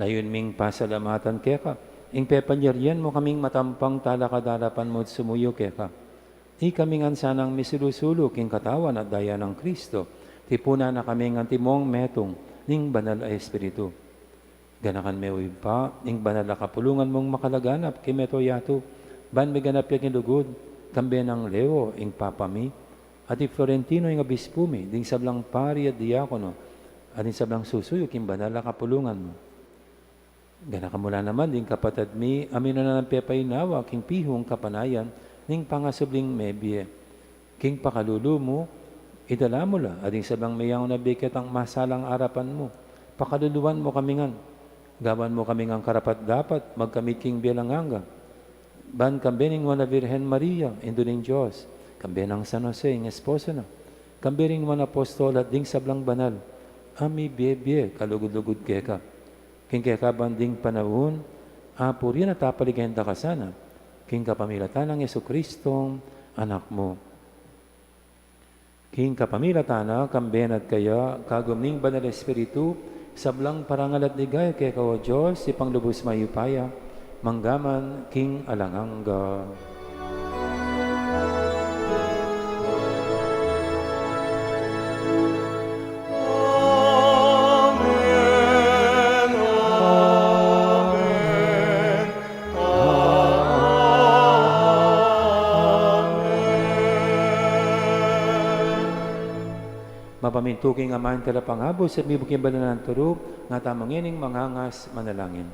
Layun ming pasalamatan keka ing pepalyarian mu kaming matampang talakad king arapan mu at sumuyu keka. Ikami ngan sanang misulu-sulu king katawan at daya nang Cristo, tipunan na kaming antimong metung ning Banal a Espiritu. Ganakan me, O Ibpa, ing banal a kapulungan mung makalaganap king mabilug a yatu, ban miganap ya king lugud, kambe nang Leo ing Papa mi, at i Florentino ing Obispu mi, ding sablang pari at diakono, at ding sablang susuyu king banal a kapulungan mu. Ganakan mu la naman ding kapatad mi a minuna nang pepainawa king pihung kapanayan ning pangasubling mebie. King pakalulu mu, idala mu la, at ding sablang meyangu na bie ketang masalang arapan mu, pakaluluan mu kami ngan. Gawan mu kami ngan karapat-dapat magkamit king bie alang angga, ban kambe ning Nuan a Virgen Maria, Indu ning Dios, kambe nang San Jose, ing esposo na, kambe ring nuan a apostol at ding sablang banal a mibie-bie kalugud-lugud keka. King keka ban ding panaun, apurian at apaligaya da ka sana, king kapamilatan nang Jesucristo, Anak mu. King kapamilatan na, kambe na at kaya, kagum ning Banal a Espiritu, sablang parangal at ligaya keka, O Dios, Ibpang lubus mayupaya, mangga man king alang angga. Amen, amen, amen. Mapamintu king Ama ing Talapangabus, at mibuk king banal nang turu, nga tamu ngening mangangas manalangin.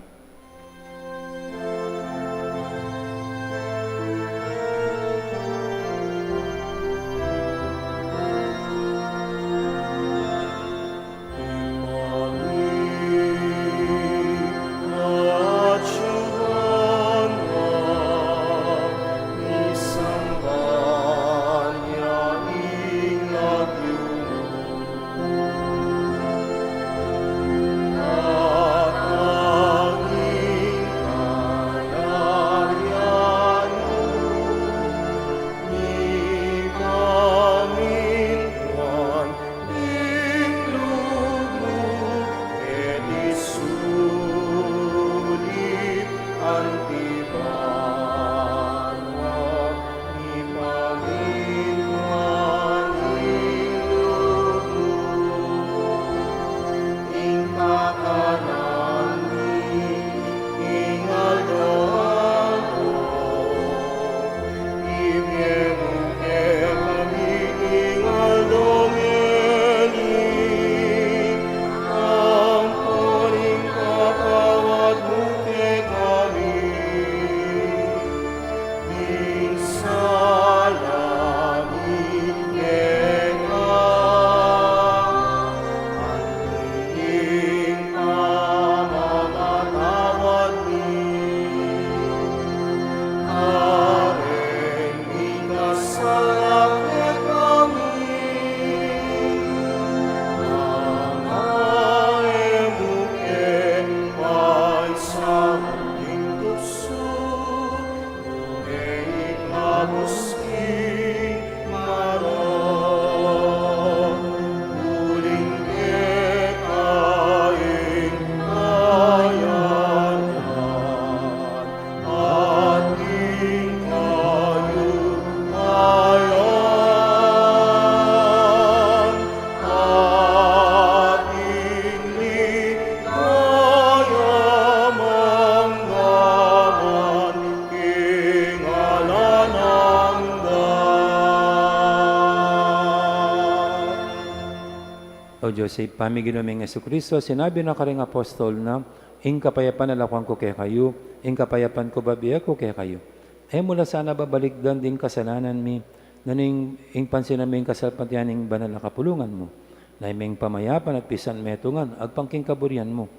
O Dios, Ibpa mi, Ginu ming Jesucristo, sinabi na karing apostol na, "Ing kapayapan lakuan ku kekayu, ing kapayapan ku bibie ku kekayu." E mu la sana babalikdan ding kasalanan mi, nune ing pansinan mu ing kasalpantayanan ning banal a kapulungan mu, na ing pamayapa at pisan metungan, agpang king kaburian mu.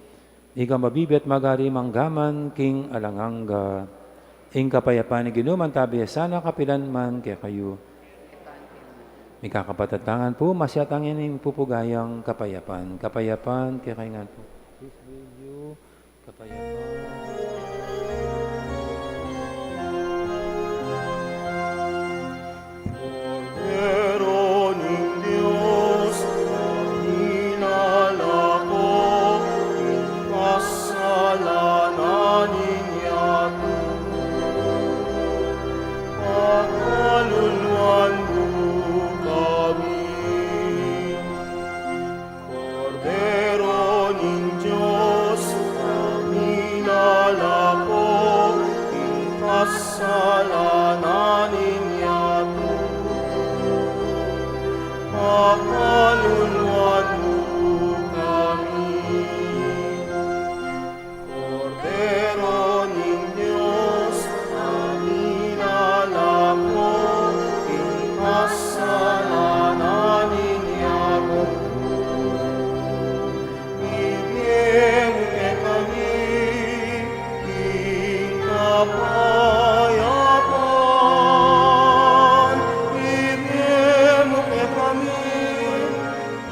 Ika mabibie at magari mangga man king alang angga. Ing kapayapan ning Ginu manatili sana kapilan man kekayu. Mikakapatad tamu ngan pu, masyatan ing pupugayang kapayapan. Kapayapan kekayu ngan pu. Peace be with you. Kapayapan. Kordero ning Dios, a minalako ing kasalanan ning yatu, pakaluluan mu kami. Kordero ning Dios, a minalako ing kasalanan ning yatu, pakaluluan mu kami. Kordero ning Dios, a minalako ing kasalanan ning yatu, ibie mu kekami ing kapayapan, ibie mu kekami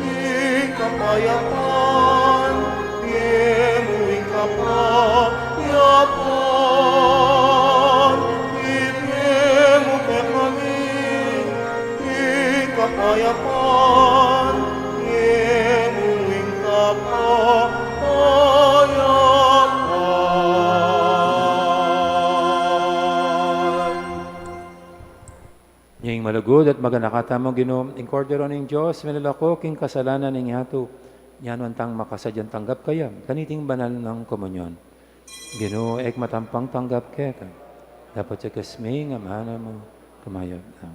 ing kapayapan, ibie mu ing kapayapan, ibie mu kekami ing kapayapan, ibie mu ing kapayapan. Ing malugud at maganaka tamung Ginu, ing Kordero ning Dios, minalako king kasalanan ning yatu, nyanuan tang makasadyang tanggap kaya kaniting banal nang komunyon. Ginu, e ku matampang tanggap keka, dapot yagas me ing amanu mu, kumayap na.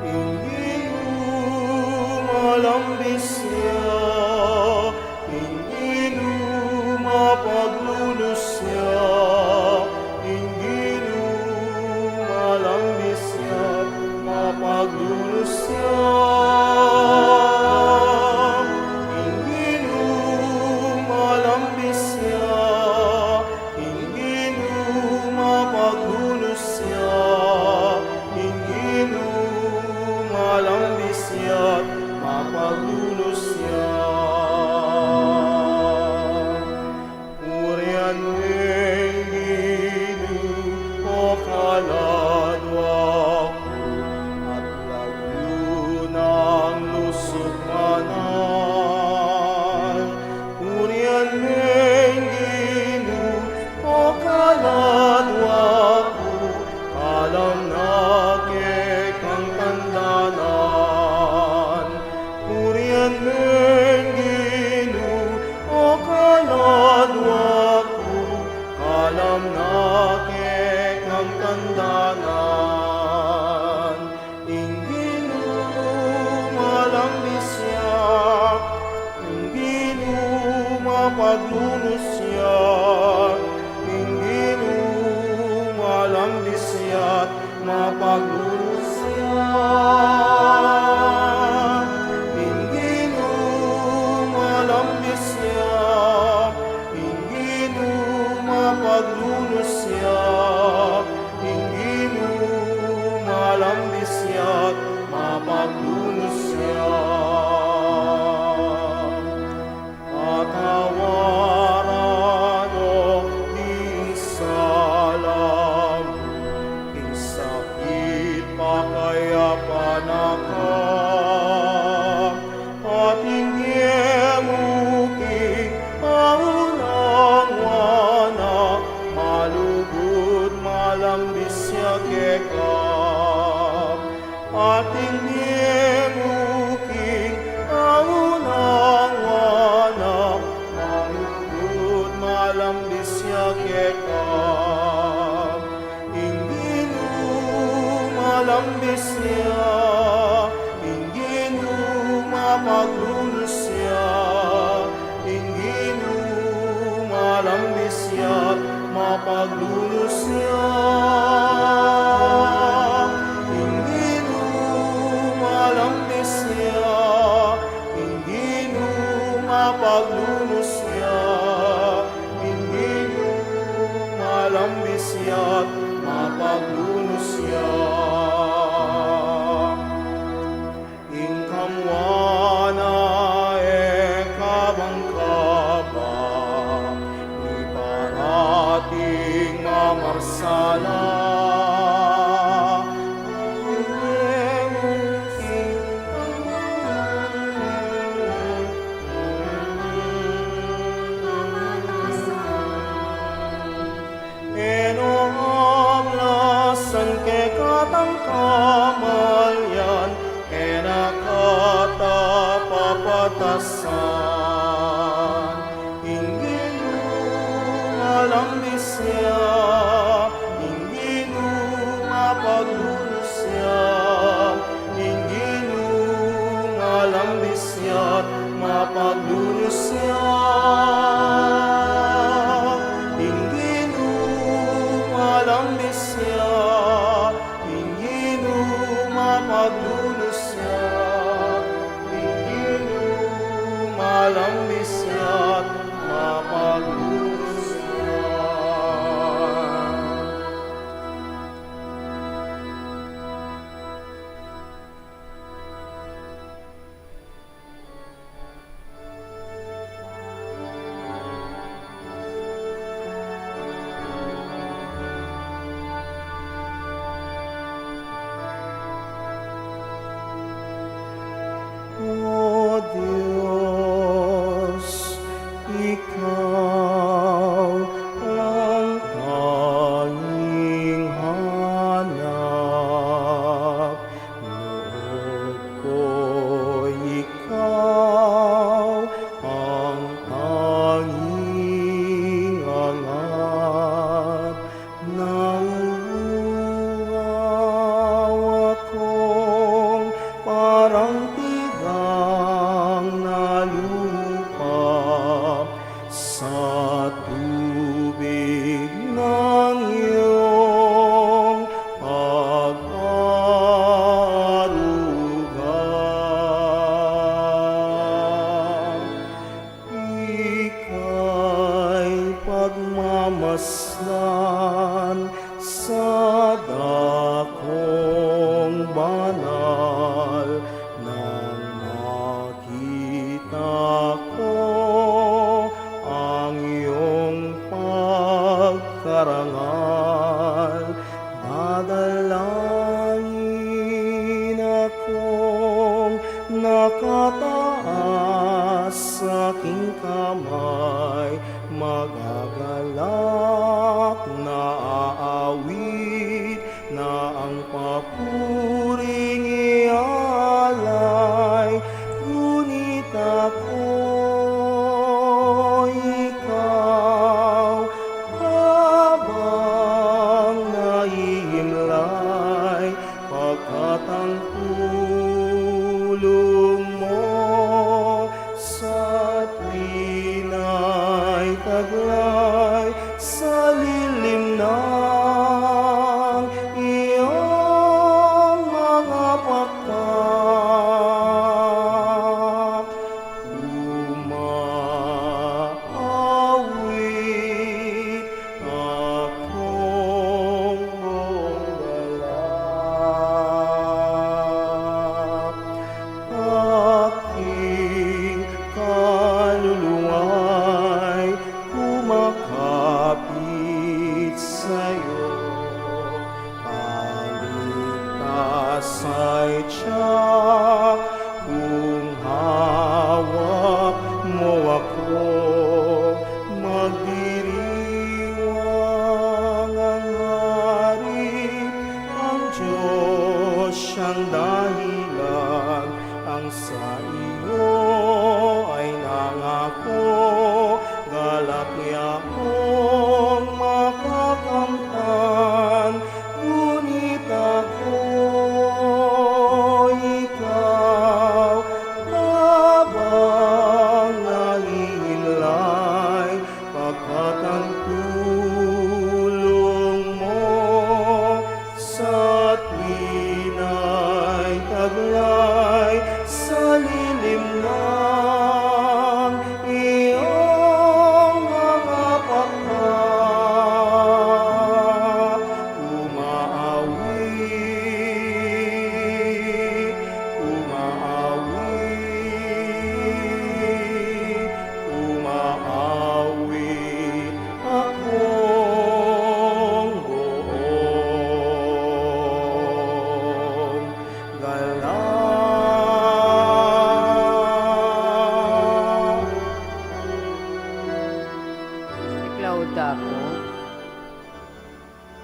Ing Ginu malambis ya, ing Ginu mapaglulus ya, ing Ginu malambis ya, mapaglulus ya, ing Ginu malambis ya, ing Ginu mapaglulus ya, ing Ginu malambis ya, mapaglulus ya. Purian me ing Ginu, o kaladwa ku, at lagyu nang lusuk manal. Purian me ing Ginu, o kaladwa ku, kalam na kekang tandanan. Purian me ing Ginu, o kaladwa ku, kalam na kekang tandanan. Ing Ginu malambis ya, ing Ginu mapaglulus ya, ing Ginu malambis ya, mapaglulus ya, ing Ginu malambis ya, ing Ginu mapaglulus ya, ing Ginu malambis ya, mapaglulus ya. Patawaran no ding sa Siya, ing Ginu mapaglunus ya, ing Ginu malambis ya't mapaglunus ya, ing Ginu malambis ya, ing Ginu mapaglunus ya, ing Ginu malambis ya't mapaglunus ya. Ing kamua na e kabang-kabang, ni parating mamarsala. E no ablasan kekatang kamalian, e na kata papatasan. Ing Ginu malambis ya, ing Ginu mapaglunus ya, ing Ginu malambis ya't mapaglunus ya, ing Ginu malambis ya, ing Ginu mapaglunus ya, ing Ginu malambis ya't mapaglunus ya. O Dios, ikaw ang tanging hanap, loob ko ikaw ang tanging angat, nauuhaw akong parang tigang na lupa, sa tubig ng iyong pag-aaruga. Ika'y pagmamasdan sa dakong banal, nang makita ko ang iyong pagkarangal. Dadalangin akong nakataas aking kamay, magagalak na aawit na ang papuring ialay. Ngunit ako, ikaw, habang naiimlay, pagkat ang tulong mo sa tuwina'y taglay, sa lilim ng iyong mga pakpak, umaawit akong galak. Aking kaluluwa'y kumakapit sa'yo. Kaligtas ay tiyak kung hawak mo ako. Magdiriwang ang Hari, ang Diyos siyang dahilan, ang sa iyo ay nangako, galak yakong makakamtan, ngunit ako, Taku.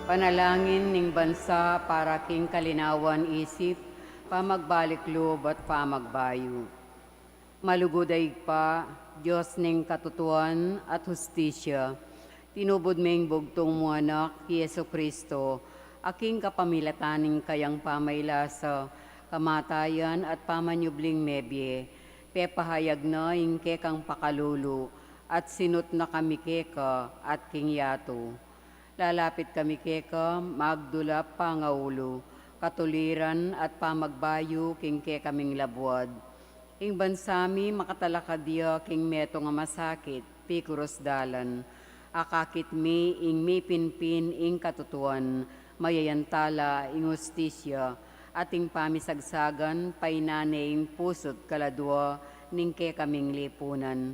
Panalangin ning bansa para king kalinawan isip, pamagbalik loob at pamagbayu. Malugud a Ibpa, Dios ning katutuan at hustisya, tinubud me ing bugtung mung Anak, i Jesucristo, a king kapamilatan ning kayang pamailasa, kamatayan at pamanyubling mebie, pepahayag na ing kekang pakalulu, at sinut na kami keka at king yatu. Lalapit kami keka, magdulap pangaulu, katuliran at pamagbayu king kekaming labuad. Ing bansa mi makatalakad ya king metung a masakit, pikurus dalan. Akakit mi ing mipinpin ing katutuan, mayayantala ing hustisya, at ing pamisagsagan, painane ing pusut kaladua ning kekaming lipunan.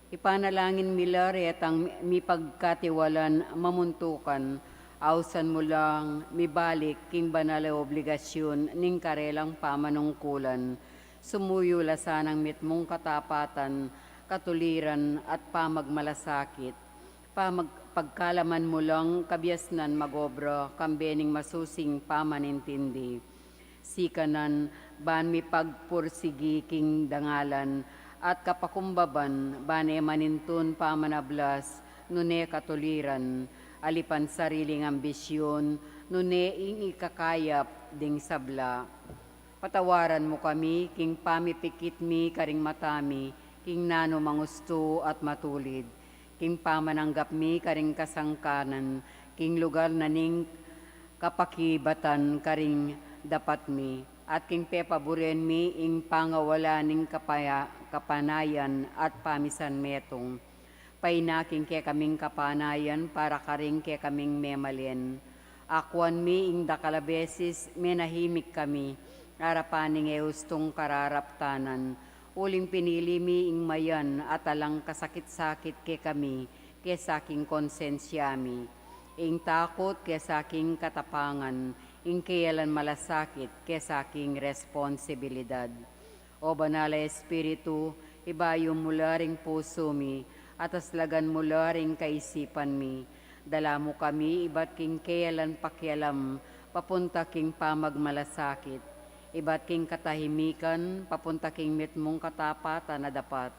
Ipanalangin mi la retang mipagkatiwalan mamuntukan, ausan mu lang mibalik king banal a obligasyun ning karelang pamanungkulan. Sumuyu la sanang mitmung katapatan, katuliran at pamagmalasakit. Pamag-, pagkalaman mu lang kabiasnan magobra kambe ning masusing pamanintindi. Sikanan, ban mipagpursigi king dangalan, at kapakumbaban, ban e manintun pamanablas, nune katuliran, alipan sariling ambisyun, nune ing ikakayap ding sabla. Patawaran mu kami king pamipikit mi karing mata mi, king nanu mang ustu at matulid, king pamananggap mi karing kasangkanan, king lugar na ning kapakibatan karing dapat mi, at king pepaburen mi ing pangawala ning kapaya-, kapanayan at pamisan metung. Paina king kekaming kapanayan para karing kekaming memalen. Akuan mi ing dakal a beses menahimik kami, arapan ning e ustung kararaptanan, uling pinili mi ing mayan at alang kasakit-sakit kekami, kesa king konsensya mi. Ing takut kesa king katapangan, ing keyalan malasakit kesa king responsibilidad. O Banal a Espiritu, ibayu mu la ring pusu mi, at aslagan mu la ring kaisipan mi. Dala mu kami ibat king keyalan pakialam, papunta king pamagmalasakit, ibat king katahimikan, papunta king mitmung katapatan a dapat,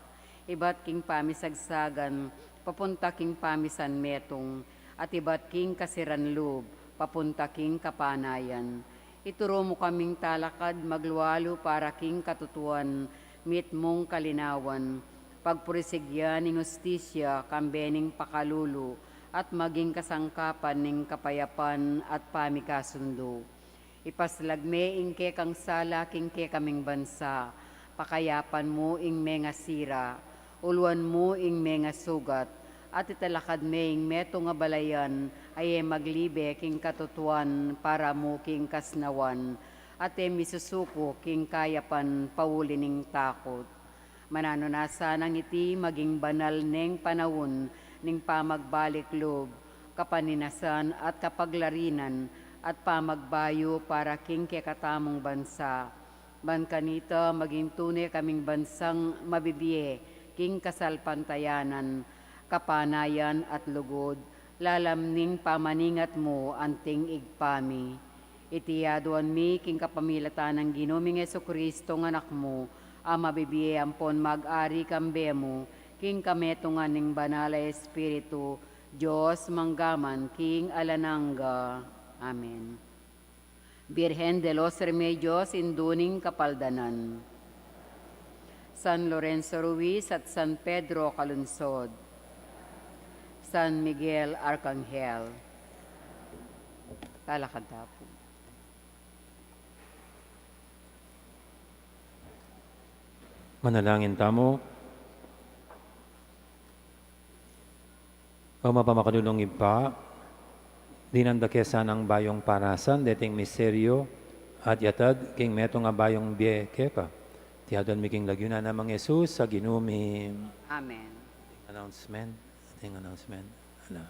ibat king pamisagsagan, papunta king pamisan metung, at ibat king kasiran lub, papunta king kapanayan. Ituru mu kaming talakad maglualu para king katutuan, mitmung kalinawan, pagpurisigyan ning hustisya, kambe ning pakalulu, at maging kasangkapan ning kapayapan at pamikasundu. Ipaslag me ing kekang sala king kekaming bansa, pakayapan mu ing mengasira, uluan mu ing mengasugat, at italakad me ing metung a balayan a e maglibe king katutuan para mu king kasnawan, at e misusuku king kayapan pauli ning takut. Mananu na sanang iti maging banal neng panaun ning pamagbalik lub, kapaninasan at kapaglarinan at pamagbayu para king kekatamung bansa. Ban kanita maging tune kaming bansang mabibie king kasalpantayanan, kapanayan at lugud, lalam ning pamaningat mu anting Ibpa mi. Iti aduan mi king kapamilatan nang Ginu ming Jesucristo nga Anak mu, a mabibie ampon mag-ari kambe mu, king kametungan ning Banal a Espiritu, Dios mangga man king alang angga. Amen. Virgen de los Remedios, Indu ning Kapaldanan. San Lorenzo Ruiz at San Pedro Calungsod. San Miguel Arcangel. Talakad ta pu. Manalangin tamu. O mapamakalulung Ibpa, dinan da ke sanang bayung parasan deting misteryu at yatad king metung a bayung bie keka. Iti aduan mi king lagyu na nang Jesus a Ginu mi. Amen. Announcement. Ating announcement. Ala.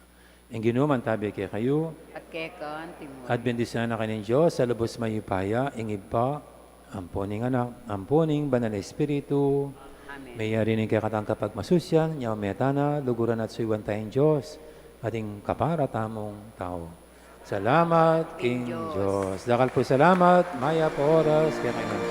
Ing Ginu mantabi kekayu. At keka antimu. At bendisyunan na kayu ning Dios a lubus mayupaya, ing Ibpa, ampo ning Anak, ampo ning Banal a Espiritu. Amen. Meyari ning kekatang kapagmasusian, nyaume tana, luguran at suyuan taya ing Dios. Ating kapara tamung tau. Salamat king Dios. Dakal pu salamat, mayap a oras kekayu ngan.